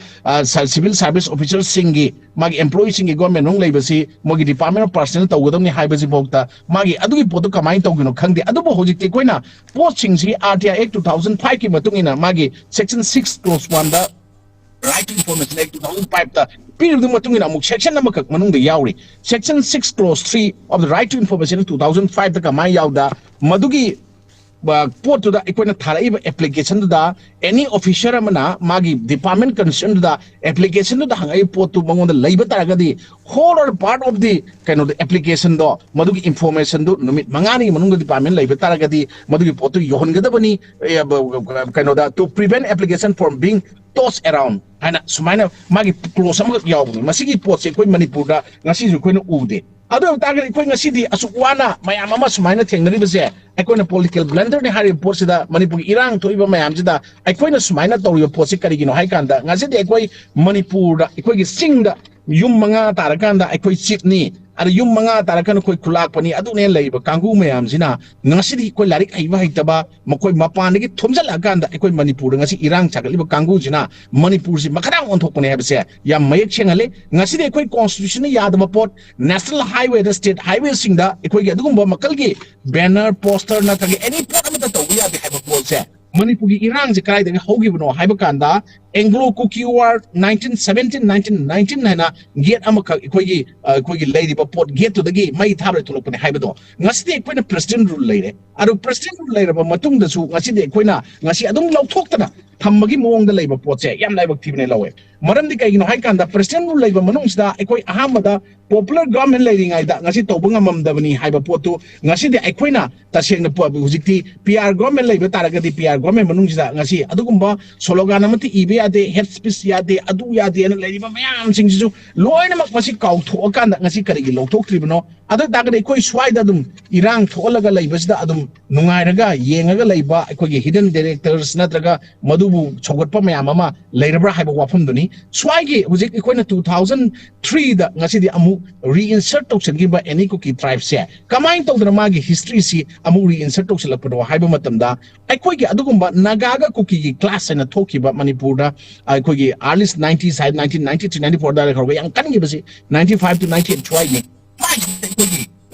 civil service ꯑꯣꯐꯤꯁꯔꯁꯤꯡꯒꯤ, ꯃꯥꯒꯤ ꯑꯦꯝꯄ꯭ꯂꯣꯌꯤꯁꯤꯡꯒꯤ ꯒꯣꯔꯃꯦꯟ ꯃꯅꯨꯡ ꯂꯩꯕꯁꯤ ꯃꯣꯏꯒꯤ ꯗꯤꯄꯥꯔꯠꯃꯦꯟ ꯑꯣꯐ ꯄꯔꯁꯅꯦꯜ ꯇꯧꯒꯗꯕꯅꯤ ꯍꯥꯏꯕꯁꯤꯐꯥꯎꯗ ꯃꯥꯒꯤ ꯑꯗꯨꯒꯤ ꯄꯣꯠꯇꯨ ꯀꯃꯥꯏꯅ ꯇꯧꯗꯣꯏꯅꯣ ꯈꯪꯗꯦ꯫ ꯑꯗꯨꯕꯨ ꯍꯧꯖꯤꯛꯇꯤ ꯑꯩꯈꯣꯏꯅ ꯄꯣꯠꯁꯤꯡꯁꯤ R T I Act two thousand five ꯀꯤ ꯃꯇꯨꯡ ꯏꯟꯅ ꯃꯥꯒꯤ section six clause one the Right to Information Act two thousand five ꯇ ꯄꯤꯔꯤꯕꯗꯨ ꯃꯇꯨꯡ ꯏꯟꯅ ꯑꯃꯨꯛ section ꯑꯃꯈꯛ ꯃꯅꯨꯡꯗ ꯌꯥꯎꯔꯤ, section six clause three of the Right to Information two thousand five ꯇ ꯀꯃꯥꯏꯅ ꯌꯥꯎꯗ, ꯃꯗꯨꯒꯤ ꯄꯣꯠꯇꯨꯗ ꯑꯩꯈꯣꯏꯅ ꯊꯥꯔꯛꯏꯕ ꯑꯦꯄ꯭ꯂꯤꯀꯦꯁꯟꯗꯨꯗ ꯑꯦꯅꯤ ꯑꯣꯐꯤꯁꯔ ꯑꯃꯅ ꯃꯥꯒꯤ ꯗꯤꯄꯥꯔꯠꯃꯦꯟ ꯀꯟꯁꯔꯟꯗꯨꯗ ꯑꯦꯄ꯭ꯂꯤꯀꯦꯁꯟꯗꯨꯗ ꯍꯪꯉꯛꯏꯕ ꯄꯣꯠꯇꯨ ꯃꯉꯣꯟꯗ ꯂꯩꯕ ꯇꯥꯔꯒꯗꯤ, whole or part of the ꯀꯩꯅꯣꯗꯣ, ꯑꯦꯄ꯭ꯂꯤꯀꯦꯁꯟꯗꯣ, ꯃꯗꯨꯒꯤ ꯏꯟꯐꯣꯔꯃꯦꯁꯟꯗꯨ ꯅꯨꯃꯤꯠ ꯃꯉꯥꯅꯤꯒꯤ ꯃꯅꯨꯡꯗ ꯗꯤꯄꯥꯔꯠꯃꯦꯟ ꯂꯩꯕ ꯇꯥꯔꯒꯗꯤ ꯃꯗꯨꯒꯤ ꯄꯣꯠꯇꯨ ꯌꯧꯍꯟꯒꯗꯕꯅꯤ꯫ ꯑꯦ, ꯕ-, ꯕ-, ꯀꯩꯅꯣꯗ, to prevent application from being tossed around ꯍꯥꯏꯅ ꯁꯨꯃꯥꯏꯅ ꯃꯥꯒꯤ ꯀ꯭ꯂꯣꯖ ꯑꯃꯈꯛ ꯌꯥꯎꯕꯅꯤ꯫ ꯃꯁꯤꯒꯤ ꯄꯣꯠꯁꯦ ꯑꯩꯈꯣꯏ ꯃꯅꯤꯄꯨꯔꯗ ꯉꯁꯤꯁꯨ ꯑꯩꯈꯣꯏꯅ ꯎꯗꯦ꯫ ꯑꯗꯨ ꯑꯣꯏꯕ ꯇꯥꯔꯒꯗꯤ ꯑꯩꯈꯣꯏ ꯉꯁꯤꯗꯤ ꯑꯁꯨꯛ ꯋꯥꯅ ꯃꯌꯥꯝ ꯑꯃ ꯁꯨꯃꯥꯏꯅ ꯊꯦꯡꯅꯔꯤꯕꯁꯦ ꯑꯩꯈꯣꯏꯅ ꯄꯣꯂꯤꯇꯤꯀꯦꯜ ꯕ꯭ꯂꯟꯗꯔꯅꯤ ꯍꯥꯏꯔꯤꯕ ꯄꯣꯠꯁꯤꯗ, ꯃꯅꯤꯄꯨꯔꯒꯤ ꯏꯔꯥꯡ ꯊꯣꯛꯏꯕ ꯃꯌꯥꯝꯁꯤꯗ ꯑꯩꯈꯣꯏꯅ ꯁꯨꯃꯥꯏꯅ ꯇꯧꯔꯤꯕ ꯄꯣꯠꯁꯤ ꯀꯔꯤꯒꯤꯅꯣ ꯍꯥꯏ ꯀꯥꯟꯗ, ꯉꯁꯤꯗꯤ ꯑꯩꯈꯣꯏ ꯃꯅꯤꯄꯨꯔꯗ, ꯑꯩꯈꯣꯏꯒꯤ ꯆꯤꯡꯗ ꯌꯨꯝ ꯃꯉꯥ ꯇꯥꯔꯀꯥꯟꯗ ꯑꯩꯈꯣꯏ ꯆꯤꯞꯅꯤ, ꯑꯗ ꯌꯨꯝ ꯃꯉꯥ ꯇꯥꯔꯀꯥꯟꯗ ꯑꯩꯈꯣꯏ ꯈꯨꯂꯥꯛꯄꯅꯤ, ꯑꯗꯨꯅꯦ ꯂꯩꯔꯤꯕ ꯀꯥꯡꯕꯨ ꯃꯌꯥꯝꯁꯤꯅ ꯉꯁꯤꯗꯤ ꯑꯩꯈꯣꯏ ꯂꯥꯏꯔꯤꯛ ꯍꯩꯕ ꯍꯩꯇꯕ ꯃꯈꯣꯏ ꯃꯄꯥꯟꯗꯒꯤ ꯊꯣꯝꯖꯤꯜꯂꯛꯑꯀꯥꯟꯗ ꯑꯩꯈꯣꯏ ꯃꯅꯤꯄꯨꯔꯗ ꯉꯁꯤ ꯏꯔꯥꯡ ꯁꯥꯒꯠꯂꯤꯕ ꯀꯥꯡꯕꯨꯁꯤꯅ ꯃꯅꯤꯄꯨꯔꯁꯤ ꯃꯈꯥꯗꯥꯡ ꯑꯣꯟꯊꯣꯛꯄꯅꯦ ꯍꯥꯏꯕꯁꯦ ꯌꯥꯝ ꯃꯌꯦꯛ ꯁꯦꯡꯍꯜꯂꯤ꯫ ꯉꯁꯤꯗꯤ ꯑꯩꯈꯣꯏ ꯀꯣꯟꯁꯇꯤꯇ꯭ꯌꯨꯁꯟꯅ ꯌꯥꯗꯕ ꯄꯣꯠ, ꯅꯦꯁꯅꯦꯜ ꯍꯥꯏꯋꯦꯗ, ꯁ꯭ꯇꯦꯠ ꯍꯥꯏꯋꯦꯁꯤꯡꯗ ꯑꯩꯈꯣꯏꯒꯤ ꯑꯗꯨꯒꯨꯝꯕ ꯃꯈꯜꯒꯤ ꯕꯦꯅꯔ, ꯄꯣꯁꯇꯔ ꯅꯠꯇ꯭ꯔꯒ ꯑꯦꯅꯤ ꯄꯣꯠ ꯑꯃꯠꯇ ꯇꯧꯕ ꯌꯥꯗꯦ ꯍꯥꯏꯕ ꯄꯣꯠꯁꯦ, ꯃꯅꯤꯄꯨꯔꯒꯤ ꯏꯔꯥꯡꯁꯦ ꯀꯗꯥꯏꯗꯒꯤ ꯍꯧꯈꯤꯕꯅꯣ ꯍꯥꯏꯕ ꯀꯥꯟꯗ, Anglo Kuki War nineteen seventeen, nineteen nineteen ꯍꯥꯏꯅ ꯒꯦꯠ ꯑꯃꯈꯛ ꯑꯩꯈꯣꯏꯒꯤ, ꯑ, ꯑꯩꯈꯣꯏꯒꯤ ꯂꯩꯔꯤꯕ ꯄꯣꯠ ꯒꯦꯠꯇꯨꯗꯒꯤ ꯃꯩ ꯊꯥꯔ ꯊꯣꯛꯂꯛꯄꯅꯦ ꯍꯥꯏꯕꯗꯣ, ꯉꯁꯤꯗꯤ ꯑꯩꯈꯣꯏꯅ ꯄ꯭ꯔꯦꯁꯤꯗꯦꯟ ꯔꯨꯜ ꯂꯩꯔꯦ꯫ ꯑꯗꯨ ꯄ꯭ꯔꯦꯁꯤꯗꯦꯟ ꯔꯨꯜ ꯂꯩꯔꯕ ꯃꯇꯨꯡꯗꯁꯨ ꯉꯁꯤꯗꯤ ꯑꯩꯈꯣꯏꯅ ꯉꯁꯤ ꯑꯗꯨꯝ ꯂꯧꯊꯣꯛꯇꯅ ꯊꯝꯕꯒꯤ ꯃꯑꯣꯡꯗ ꯂꯩꯕ ꯄꯣꯠꯁꯦ ꯌꯥꯝ ꯂꯥꯏꯕꯛ ꯊꯤꯕꯅꯦ ꯂꯧꯋꯦ꯫ ꯃꯔꯝꯗꯤ ꯀꯩꯒꯤꯅꯣ ꯍꯥꯏ ꯀꯥꯟꯗ, ꯄ꯭ꯔꯦꯁꯤꯗꯦꯟ ꯔꯨꯜ ꯂꯩꯕ ꯃꯅꯨꯡꯁꯤꯗ ꯑꯩꯈꯣꯏ ꯑꯍꯥꯟꯕꯗ ꯄꯣꯄꯨꯂꯔ ꯒꯚꯔꯟꯃꯦꯟ ꯂꯩꯔꯤꯉꯩꯗ ꯉꯁꯤ ꯇꯧꯕ ꯉꯝꯃꯝꯗꯕꯅꯤ ꯍꯥꯏꯕ ꯄꯣꯠꯇꯨ ꯉꯁꯤꯗꯤ ꯑꯩꯈꯣꯏꯅ ꯇꯁꯦꯡꯅ ꯄꯣ-, ꯍꯧꯖꯤꯛꯇꯤ ꯄꯤ ꯑꯥꯔ ꯒꯚꯔꯟꯃꯦꯟ ꯂꯩꯕ ꯇꯥꯔꯒꯗꯤ, ꯄꯤ ꯑꯥꯔ ꯒꯚꯔꯟꯃꯦꯟ ꯃꯅꯨꯡꯁꯤꯗ ꯉꯁꯤ ꯑꯗꯨꯒꯨꯝꯕ ꯁ꯭ꯂꯣꯒꯥꯟ ꯑꯃꯠꯇ ꯏꯕ ꯌꯥꯗꯦ, ꯍꯦꯠ ꯁ꯭ꯄꯤꯆ ꯌꯥꯗꯦ, ꯑꯗꯨ ꯌꯥꯗꯦꯅ ꯂꯩꯔꯤꯕ ꯃꯌꯥꯝꯁꯤꯡꯁꯤꯁꯨ ꯂꯣꯏꯅꯃꯛ ꯃꯁꯤ ꯀꯥꯎꯊꯣꯛꯑꯀꯥꯟꯗ ꯉꯁꯤ ꯀꯔꯤꯒꯤ ꯂꯧꯊꯣꯛꯇ꯭ꯔꯤꯕꯅꯣ? ꯑꯗꯨ ꯑꯣꯏꯇꯥꯔꯒꯗꯤ ꯑꯩꯈꯣꯏ ꯁ꯭ꯋꯥꯏꯗ ꯑꯗꯨꯝ ꯏꯔꯥꯡ ꯊꯣꯛꯍꯜꯂꯒ ꯂꯩꯕꯁꯤꯗ ꯑꯗꯨꯝ ꯅꯨꯡꯉꯥꯏꯔꯒ ꯌꯦꯡꯉꯒ ꯂꯩꯕ ꯑꯩꯈꯣꯏꯒꯤ hidden directors ꯅꯠꯇ꯭ꯔꯒ ꯃꯗꯨꯕꯨ ꯁꯧꯒꯠꯄ ꯃꯌꯥꯝ ꯑꯃ ꯂꯩꯔꯕ꯭ꯔꯥ ꯍꯥꯏꯕ ꯋꯥꯐꯝꯗꯨꯅꯤ꯫ ꯁ꯭ꯋꯥꯏꯒꯤ ꯍꯧꯖꯤꯛ ꯑꯩꯈꯣꯏꯅ two thousand three ꯗ ꯉꯁꯤꯗꯤ ꯑꯃꯨꯛ reinsert ꯇꯧꯁꯤꯟꯈꯤꯕ any Kuki tribe ꯁꯦ ꯀꯃꯥꯏꯅ ꯇꯧꯗꯅ ꯃꯥꯒꯤ history ꯁꯤ ꯑꯃꯨꯛ reinsert ꯇꯧꯁꯤꯜꯂꯛꯄꯅꯣ ꯍꯥꯏꯕ ꯃꯇꯝꯗ, ꯑꯩꯈꯣꯏꯒꯤ ꯑꯗꯨꯒꯨꯝꯕ ꯅꯥꯒꯥꯒ ꯀꯨꯀꯤꯒꯤ clash ꯍꯥꯏꯅ ꯊꯣꯛꯈꯤꯕ ꯃꯅꯤꯄꯨꯔꯗ ꯑꯩꯈꯣꯏꯒꯤ early nineties ꯍꯥꯏ, nineteen ninety three ninety four ꯑꯗꯨꯋꯥꯏꯗ ꯍꯧꯔꯒ ꯌꯥꯝ ꯀꯟꯈꯤꯕꯁꯤ ninety five to ninety eight ꯁ꯭ꯋꯥꯏꯒꯤ ꯑꯩꯈꯣꯏꯒꯤ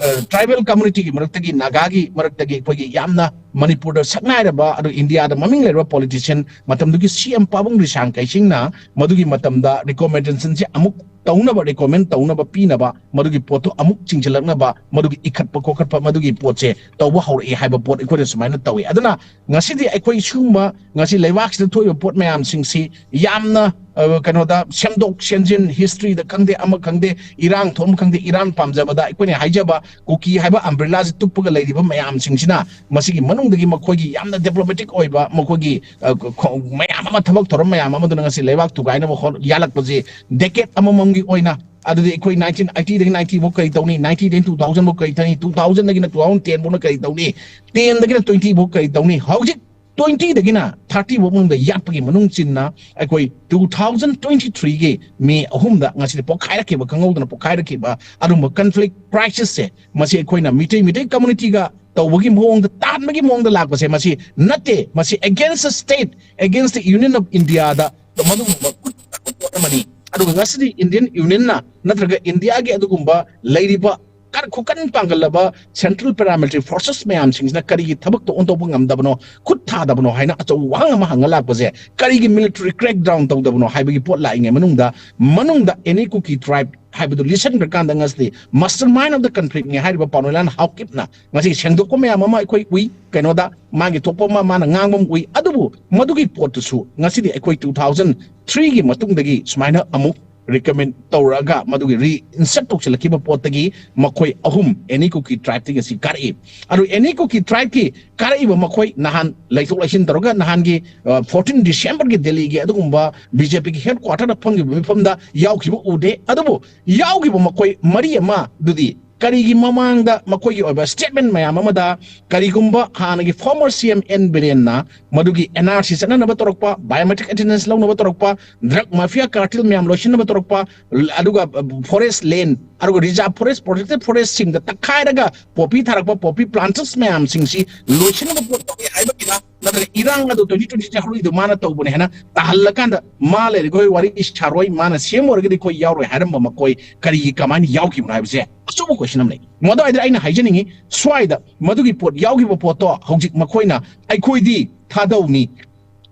tribal community ꯒꯤ ꯃꯔꯛꯇꯒꯤ, ꯅꯥꯒꯥꯒꯤ ꯃꯔꯛꯇꯒꯤ ꯑꯩꯈꯣꯏꯒꯤ ꯌꯥꯝꯅ ꯃꯅꯤꯄꯨꯔꯗ ꯁꯛꯅꯥꯏꯔꯕ, ꯑꯗꯨ ꯏꯟꯗꯤꯌꯥꯗ ꯃꯃꯤꯡ ꯂꯩꯔꯕ politician, ꯃꯇꯝꯗꯨꯒꯤ C M ꯄꯥꯕꯨꯡ ꯔꯤꯁꯥꯡ ꯀꯩꯁꯤꯡꯅ ꯃꯗꯨꯒꯤ ꯃꯇꯝꯗ recommendation ꯁꯦ ꯑꯃꯨꯛ ꯇꯧꯅꯕ, recommend ꯇꯧꯅꯕ ꯄꯤꯅꯕ, ꯃꯗꯨꯒꯤ ꯄꯣꯠꯇꯣ ꯑꯃꯨꯛ ꯆꯤꯡꯁꯤꯜꯂꯛꯅꯕ, ꯃꯗꯨꯒꯤ ꯏꯈꯠꯄ ꯈꯣꯀꯠꯄ, ꯃꯗꯨꯒꯤ ꯄꯣꯠꯁꯦ ꯇꯧꯕ ꯍꯧꯔꯛꯏ ꯍꯥꯏꯕ ꯄꯣꯠ ꯑꯩꯈꯣꯏꯅ ꯁꯨꯃꯥꯏꯅ ꯇꯧꯏ꯫ ꯑꯗꯨꯅ ꯉꯁꯤꯗꯤ ꯑꯩꯈꯣꯏ ꯁꯤꯒꯨꯝꯕ ꯉꯁꯤ ꯂꯩꯕꯥꯛꯁꯤꯗ ꯊꯣꯛꯏꯕ ꯄꯣꯠ ꯃꯌꯥꯝꯁꯤꯡꯁꯤ ꯌꯥꯝꯅ, ꯑ, ꯀꯩꯅꯣꯗ ꯁꯦꯝꯗꯣꯛ ꯁꯦꯝꯖꯤꯟ, history ꯗ ꯈꯪꯗꯦ, ꯑꯃ ꯈꯪꯗꯦ, ꯏꯔꯥꯡ ꯊꯣꯛꯑꯝ ꯈꯪꯗꯦ, ꯏꯔꯥꯡ ꯄꯥꯝꯖꯕꯗ ꯑꯩꯈꯣꯏꯅ ꯍꯥꯏꯖꯕ ꯀꯨꯀꯤ ꯍꯥꯏꯕ umbrella ꯁꯤ ꯇꯨꯞꯄꯒ ꯂꯩꯔꯤꯕ ꯃꯌꯥꯝꯁꯤꯡꯁꯤꯅ, ꯃꯁꯤꯒꯤ ꯃꯅꯨꯡꯗꯒꯤ ꯃꯈꯣꯏꯒꯤ ꯌꯥꯝꯅ diplomatic ꯑꯣꯏꯕ ꯃꯈꯣꯏꯒꯤ, ꯑ, ꯈꯣ-, ꯃꯌꯥꯝ ꯑꯃ, ꯊꯕꯛ ꯊꯧꯔꯝ ꯃꯌꯥꯝ ꯑꯃꯗꯨꯅ ꯉꯁꯤ ꯂꯩꯕꯥꯛ ꯊꯨꯒꯥꯏꯅꯕ ꯍꯣꯠ-, ꯌꯥꯜꯂꯛꯄꯁꯤ decade ꯑꯃꯃꯝꯒꯤ ꯑꯣꯏꯅ, ꯑꯗꯨꯗꯤ ꯑꯩꯈꯣꯏ nineteen eighty ꯗꯒꯤ ninety ꯐꯥꯎ ꯀꯔꯤ ꯇꯧꯅꯤ, ninety ꯗꯒꯤ two thousand ꯐꯥꯎ ꯀꯔꯤ ꯇꯧꯅꯤ, two thousand ꯗꯒꯤꯅ two thousand ten ꯐꯥꯎꯅ ꯀꯔꯤ ꯇꯧꯅꯤ, ten ꯗꯒꯤꯅ twenty ꯐꯥꯎ ꯀꯔꯤ ꯇꯧꯅꯤ, ꯍꯧꯖꯤꯛ twenty ꯗꯒꯤꯅ thirty ꯐꯥꯎ ꯃꯅꯨꯡꯗ ꯌꯥꯠꯄꯒꯤ ꯃꯅꯨꯡ ꯆꯤꯟꯅ ꯑꯩꯈꯣꯏ two thousand twenty three ꯒꯤ May ꯑꯍꯨꯝꯗ ꯉꯁꯤꯗꯤ ꯄꯣꯛꯈꯥꯏꯔꯛꯈꯤꯕ, ꯈꯪꯍꯧꯗꯅ ꯄꯣꯛꯈꯥꯏꯔꯛꯈꯤꯕ ꯑꯗꯨꯒꯨꯝꯕ conflict crisis ꯁꯦ, ꯃꯁꯤ ꯑꯩꯈꯣꯏꯅ ꯃꯤꯇꯩ, ꯃꯤꯇꯩ community ꯒ ꯇꯧꯕꯒꯤ ꯃꯑꯣꯡꯗ, ꯇꯥꯟꯕꯒꯤ ꯃꯑꯣꯡꯗ ꯂꯥꯛꯄꯁꯦ, ꯃꯁꯤ ꯅꯠꯇꯦ, ꯃꯁꯤ against the state, against the Union of India ꯗ ꯃꯗꯨꯒꯨꯝꯕ ꯄꯣꯠ ꯑꯃꯅꯤ꯫ ꯑꯗꯨꯒ ꯉꯁꯤꯗꯤ Indian Union ꯅ ꯅꯠꯇ꯭ꯔꯒ ꯏꯟꯗꯤꯌꯥꯒꯤ ꯑꯗꯨꯒꯨꯝꯕ ꯂꯩꯔꯤꯕ ꯀꯟ-, ꯈꯨꯀꯟ ꯄꯥꯡꯒꯜꯂꯕ central paramilitary forces ꯃꯌꯥꯝꯁꯤꯡꯁꯤꯅ ꯀꯔꯤꯒꯤ ꯊꯕꯛꯇꯣ ꯑꯣꯟꯊꯣꯛꯄ ꯉꯝꯗꯕꯅꯣ, ꯈꯨꯠ ꯊꯥꯗꯕꯅꯣ ꯍꯥꯏꯅ ꯑꯆꯧꯕ ꯋꯥꯍꯪ ꯑꯃ ꯍꯪꯉ ꯂꯥꯛꯄꯁꯦ, ꯀꯔꯤꯒꯤ military crackdown ꯇꯧꯗꯕꯅꯣ ꯍꯥꯏꯕꯒꯤ ꯄꯣꯠ ꯂꯥꯛꯏꯉꯩ ꯃꯅꯨꯡꯗ, ꯃꯅꯨꯡꯗ any Kuki tribe ꯍꯥꯏꯕꯗꯨ ꯂꯤꯠꯁꯤꯟꯈ꯭ꯔꯀꯥꯟꯗ ꯉꯁꯤꯗꯤ master mind of the conflict ꯅꯤ ꯍꯥꯏꯔꯤꯕ ꯄꯥꯎꯅꯣꯏꯂꯥꯟ ꯍꯥꯎꯀꯤꯞꯅ ꯉꯁꯤ ꯁꯦꯡꯗꯣꯛꯄ ꯃꯌꯥꯝ ꯑꯃ ꯑꯩꯈꯣꯏ ꯎꯏ, ꯀꯩꯅꯣꯗ ꯃꯥꯒꯤ ꯊꯣꯛꯄ ꯑꯃ ꯃꯥꯅ ꯉꯥꯡꯕ ꯑꯃ ꯎꯏ꯫ ꯑꯗꯨꯕꯨ ꯃꯗꯨꯒꯤ ꯄꯣꯠꯇꯨꯁꯨ ꯉꯁꯤꯗꯤ ꯑꯩꯈꯣꯏ two thousand three ꯒꯤ ꯃꯇꯨꯡꯗꯒꯤ ꯁꯨꯃꯥꯏꯅ ꯑꯃꯨꯛ recommend ꯇꯧꯔꯛꯑꯒ ꯃꯗꯨꯒꯤ reinsert ꯇꯧꯁꯤꯜꯂꯛꯈꯤꯕ ꯄꯣꯠꯇꯒꯤ ꯃꯈꯣꯏ ꯑꯍꯨꯝ any Kuki tribe ꯇꯒꯤ ꯉꯁꯤ ꯀꯥꯔꯛꯏ꯫ ꯑꯗꯨ any Kuki tribe ꯀꯤ ꯀꯥꯔꯛꯏꯕ ꯃꯈꯣꯏ ꯅꯍꯥꯟ ꯂꯩꯊꯣꯛ ꯂꯩꯁꯤꯟ ꯇꯧꯔꯒ ꯅꯍꯥꯟꯒꯤ, ꯑ, fourteen December ꯒꯤ ꯗꯦꯜꯂꯤꯒꯤ ꯑꯗꯨꯒꯨꯝꯕ B J P ꯒꯤ headquarter ꯗ ꯐꯝꯈꯤꯕ ꯃꯤꯐꯝꯗ ꯌꯥꯎꯈꯤꯕ ꯎꯗꯦ꯫ ꯑꯗꯨꯕꯨ ꯌꯥꯎꯈꯤꯕ ꯃꯈꯣꯏ ꯃꯔꯤ ꯑꯃ ꯑꯗꯨꯗꯤ ꯀꯔꯤꯒꯤ ꯃꯃꯥꯡꯗ ꯃꯈꯣꯏꯒꯤ ꯑꯣꯏꯕ statement ꯃꯌꯥꯝ ꯑꯃꯗ ꯀꯔꯤꯒꯨꯝꯕ ꯍꯥꯟꯅꯒꯤ former C M N ꯕꯤꯔꯦꯟꯅ ꯃꯗꯨꯒꯤ N R C ꯆꯠꯅꯅꯕ ꯇꯧꯔꯛꯄ, biometric attendance ꯂꯧꯅꯕ ꯇꯧꯔꯛꯄ, drug mafia cartel ꯃꯌꯥꯝ ꯂꯣꯏꯁꯤꯟꯅꯕ ꯇꯧꯔꯛꯄ, ꯑꯗꯨꯒ forest land, ꯑꯗꯨꯒ reserve forest, protected forest ꯁꯤꯡꯗ ꯇꯛꯈꯥꯏꯔꯒ poppy ꯊꯥꯔꯛꯄ, poppy planters ꯃꯌꯥꯝꯁꯤꯡꯁꯤ ꯂꯣꯏꯁꯤꯟꯅꯕ ꯄꯣꯠ ꯇꯧꯏ ꯍꯥꯏꯕꯒꯤꯔ, ꯅꯠꯇ꯭ꯔꯒ ꯏꯔꯥꯡ ꯑꯗꯨ twenty twenty ꯍꯧꯔꯛꯏꯗꯨ ꯃꯥꯅ ꯇꯧꯕꯅꯦ ꯍꯥꯏꯅ ꯇꯥꯍꯜꯂꯀꯥꯟꯗ ꯃꯥ ꯂꯩꯔꯒ ꯑꯩꯈꯣꯏ ꯋꯥꯔꯤ ꯁꯥꯔꯣꯏ, ꯃꯥꯅ ꯁꯦꯝ ꯑꯣꯏꯔꯒꯗꯤ ꯑꯩꯈꯣꯏ ꯌꯥꯎꯔꯣꯏ ꯍꯥꯏꯔꯝꯕ ꯃꯈꯣꯏ ꯀꯔꯤꯒꯤ, ꯀꯃꯥꯏꯅ ꯌꯥꯎꯈꯤꯕꯅꯣ ꯍꯥꯏꯕꯁꯦ ꯑꯆꯧꯕ question ꯑꯃꯅꯤ꯫ ꯃꯗꯨꯋꯥꯏꯗ ꯑꯩꯅ ꯍꯥꯏꯖꯅꯤꯡꯉꯤ, ꯁ꯭ꯋꯥꯏꯗ ꯃꯗꯨꯒꯤ ꯄꯣꯠ ꯌꯥꯎꯈꯤꯕ ꯄꯣꯠꯇꯣ ꯍꯧꯖꯤꯛ ꯃꯈꯣꯏꯅ "ꯑꯩꯈꯣꯏꯗꯤ ꯊꯥꯗꯧꯅꯤ,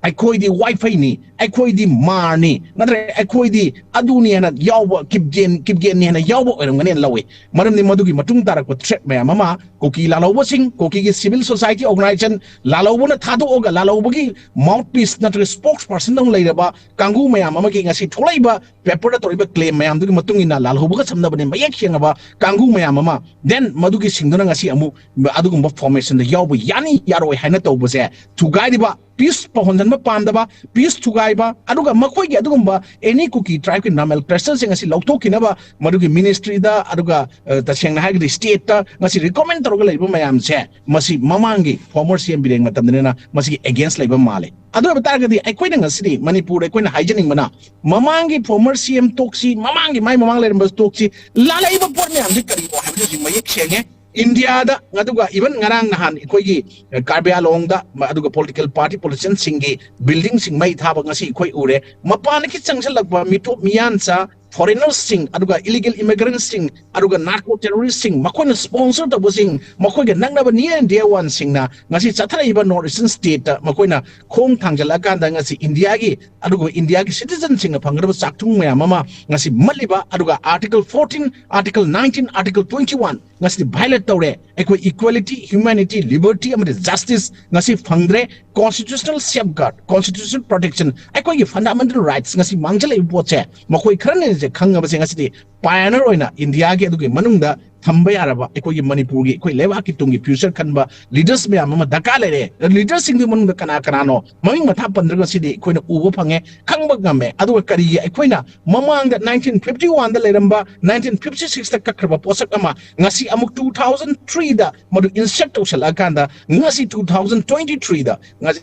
ꯑꯩꯈꯣꯏꯗꯤ ꯋꯥꯏꯐꯩꯅꯤ, ꯑꯩꯈꯣꯏꯗꯤ ꯃꯥꯔꯅꯤ, ꯅꯠꯇ꯭ꯔꯒ ꯑꯩꯈꯣꯏꯗꯤ ꯑꯗꯨꯅꯤ" ꯍꯥꯏꯅ ꯌꯥꯎꯕ, ꯀꯤꯞꯒꯦꯟ, ꯀꯤꯞꯒꯦꯟꯅꯤ ꯍꯥꯏꯅ ꯌꯥꯎꯕ ꯑꯣꯏꯔꯝꯒꯅꯦꯅ ꯂꯧꯏ꯫ ꯃꯔꯝꯗꯤ ꯃꯗꯨꯒꯤ ꯃꯇꯨꯡ ꯇꯥꯔꯛꯄ threat ꯃꯌꯥꯝ ꯑꯃ ꯀꯨꯀꯤ ꯂꯥꯜꯍꯧꯕꯁꯤꯡ, ꯀꯨꯀꯤꯒꯤ civil society organization ꯂꯥꯜꯍꯧꯕꯅ ꯊꯥꯗꯣꯛꯑꯒ ꯂꯥꯜꯍꯧꯕꯒꯤ mouthpiece ꯅꯠꯇ꯭ꯔꯒ spokesperson ꯗꯧꯅ ꯂꯩꯔꯕ ꯀꯥꯡꯕꯨ ꯃꯌꯥꯝ ꯑꯃꯒꯤ ꯉꯁꯤ ꯊꯣꯛꯂꯛꯏꯕ paper ꯗ ꯇꯧꯔꯤꯕ claim ꯃꯌꯥꯝꯗꯨꯒꯤ ꯃꯇꯨꯡ ꯏꯟꯅ ꯂꯥꯜꯍꯧꯕꯒ ꯁꯝꯅꯕꯅꯦ ꯃꯌꯦꯛ ꯁꯦꯡꯉꯕ ꯀꯥꯡꯕꯨ ꯃꯌꯥꯝ ꯑꯃ, then ꯃꯗꯨꯒꯤ ꯁꯤꯡꯗꯨꯅ ꯉꯁꯤ ꯑꯃꯨꯛ ꯑꯗꯨꯒꯨꯝꯕ formation ꯗ ꯌꯥꯎꯕ ꯌꯥꯅꯤ ꯌꯥꯔꯣꯏ ꯍꯥꯏꯅ ꯇꯧꯕꯁꯦ ꯊꯨꯒꯥꯏꯔꯤꯕ, peace ꯄꯥꯎꯍꯟꯍꯟꯕ ꯄꯥꯝꯗꯕ, peace ꯊꯨꯒꯥꯏꯕ, ꯑꯗꯨꯒ ꯃꯈꯣꯏꯒꯤ ꯑꯗꯨꯒꯨꯝꯕ any ꯀꯨꯀꯤ tribe ꯀꯤ nomenclature ꯁꯤꯡ ꯑꯁꯤ ꯂꯧꯊꯣꯛꯈꯤꯅꯕ ꯃꯗꯨꯒꯤ ministry ꯗ, ꯑꯗꯨꯒ, ꯑ, ꯇꯁꯦꯡꯅ ꯍꯥꯏꯔꯒꯗꯤ state ꯇ ꯉꯁꯤ recommend ꯇꯧꯔꯒ ꯂꯩꯔꯤꯕ ꯃꯌꯥꯝꯁꯦ, ꯃꯁꯤ ꯃꯃꯥꯡꯒꯤ former C M ꯕꯤꯔꯦꯟ ꯃꯇꯝꯗꯅꯤꯅ ꯃꯁꯤꯒꯤ against ꯂꯩꯕ ꯃꯥꯜꯂꯦ꯫ ꯑꯗꯨ ꯑꯣꯏꯕ ꯇꯥꯔꯒꯗꯤ ꯑꯩꯈꯣꯏꯅ ꯉꯁꯤꯗꯤ ꯃꯅꯤꯄꯨꯔꯗ ꯑꯩꯈꯣꯏꯅ ꯍꯥꯏꯖꯅꯤꯡꯕꯅ, ꯃꯃꯥꯡꯒꯤ former C M ꯇꯣꯛꯁꯤ, ꯃꯃꯥꯡꯒꯤ ꯃꯥꯏ ꯃꯃꯥꯡ ꯂꯩꯔꯝꯕ ꯇꯣꯛꯁꯤ, ꯂꯥꯜꯂꯛꯏꯕ ꯄꯣꯠ ꯃꯌꯥꯝꯁꯤ ꯀꯔꯤꯅꯣ ꯍꯥꯏꯕꯁꯤ ꯍꯧꯖꯤꯛ ꯃꯌꯦꯛ ꯁꯦꯡꯉꯦ꯫ ꯏꯟꯗꯤꯌꯥꯗ, ꯑꯗꯨꯒ even ꯉꯔꯥꯡ ꯅꯍꯥꯟ ꯑꯩꯈꯣꯏꯒꯤ, ꯑ, ꯀꯥꯔꯕꯤ ꯑꯥꯂꯣꯡꯗ, ꯃ-, ꯑꯗꯨꯒ political party politician ꯁꯤꯡꯒꯤ building ꯁꯤꯡ ꯃꯩ ꯊꯥꯕ ꯉꯁꯤ ꯑꯩꯈꯣꯏ ꯎꯔꯦ꯫ ꯃꯄꯥꯟꯗꯒꯤ ꯆꯪꯁꯤꯜꯂꯛꯄ ꯃꯤꯇꯣꯞ ꯃꯤꯌꯥꯟꯆꯥ, foreigners ꯁꯤꯡ, ꯑꯗꯨꯒ illegal immigrants ꯁꯤꯡ, ꯑꯗꯨꯒ narco terrorist ꯁꯤꯡ, ꯃꯈꯣꯏꯅ sponsor ꯇꯧꯕꯁꯤꯡ, ꯃꯈꯣꯏꯒ ꯅꯛꯅꯕ near and dear one ꯁꯤꯡꯅ ꯉꯁꯤ ꯆꯠꯊꯔꯛꯏꯕ North Eastern state ꯇ ꯃꯈꯣꯏꯅ ꯈꯣꯡ ꯊꯥꯡꯖꯜꯂꯛꯑꯀꯥꯟꯗ ꯉꯁꯤ ꯏꯟꯗꯤꯌꯥꯒꯤ, ꯑꯗꯨꯒ ꯏꯟꯗꯤꯌꯥꯒꯤ citizen ꯁꯤꯡꯅ ꯐꯪꯒꯗꯕ ꯆꯥꯛꯊꯨꯡ ꯃꯌꯥꯝ ꯑꯃ ꯉꯁꯤ ꯃꯠꯂꯤꯕ, ꯑꯗꯨꯒ Article fourteen, Article nineteen, Article twenty one ꯉꯁꯤꯗꯤ violate ꯇꯧꯔꯦ꯫ ꯑꯩꯈꯣꯏ equality, humanity, liberty ꯑꯃꯗꯤ justice ꯉꯁꯤ ꯐꯪꯗ꯭ꯔꯦ꯫ Constitutional safeguard, constitutional protection, ꯑꯩꯈꯣꯏꯒꯤ fundamental rights ꯉꯁꯤ ꯃꯥꯡꯖꯜꯂꯛꯏꯕ ꯄꯣꯠꯁꯦ ꯃꯈꯣꯏ ꯈꯔꯅꯁꯦ ꯈꯪꯉꯕꯁꯦ ꯉꯁꯤꯗꯤ pioneer ꯑꯣꯏꯅ ꯏꯟꯗꯤꯌꯥꯒꯤ ꯑꯗꯨꯒꯤ ꯃꯅꯨꯡꯗ ꯊꯝꯕ ꯌꯥꯔꯕ ꯑꯩꯈꯣꯏꯒꯤ ꯃꯅꯤꯄꯨꯔꯒꯤ ꯑꯩꯈꯣꯏ ꯂꯩꯕꯥꯛꯀꯤ ꯇꯨꯡꯒꯤ future ꯈꯟꯕ leaders ꯃꯌꯥꯝ ꯑꯃ ꯗꯔꯀꯥꯔ ꯂꯩꯔꯦ꯫ Leadersꯁꯤꯡꯗꯨꯒꯤ ꯃꯅꯨꯡꯗ ꯀꯅꯥ ꯀꯅꯥꯅꯣ ꯃꯃꯤꯡ ꯃꯊꯥ ꯄꯟꯗ꯭ꯔꯒ ꯁꯤꯗꯤ ꯑꯩꯈꯣꯏꯅ ꯎꯕ ꯐꯪꯉꯦ, ꯈꯪꯕ ꯉꯝꯃꯦ꯫ ꯑꯗꯨꯒ ꯀꯔꯤꯒꯤ ꯑꯩꯈꯣꯏꯅ ꯃꯃꯥꯡꯗ nineteen fifty oneꯗ ꯂꯩꯔꯝꯕ nineteen fifty sixꯇ ꯀꯛꯈ꯭ꯔꯕ ꯄꯣꯠꯁꯛ ꯑꯃ ꯉꯁꯤ ꯑꯃꯨꯛ two thousand threeꯗ ꯃꯗꯨ insert ꯇꯧꯁꯜꯂꯛꯑꯀꯥꯟꯗ ꯉꯁꯤ two thousand twenty threeꯗ ꯉꯁꯤ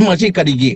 ꯃꯁꯤ ꯀꯔꯤꯒꯤ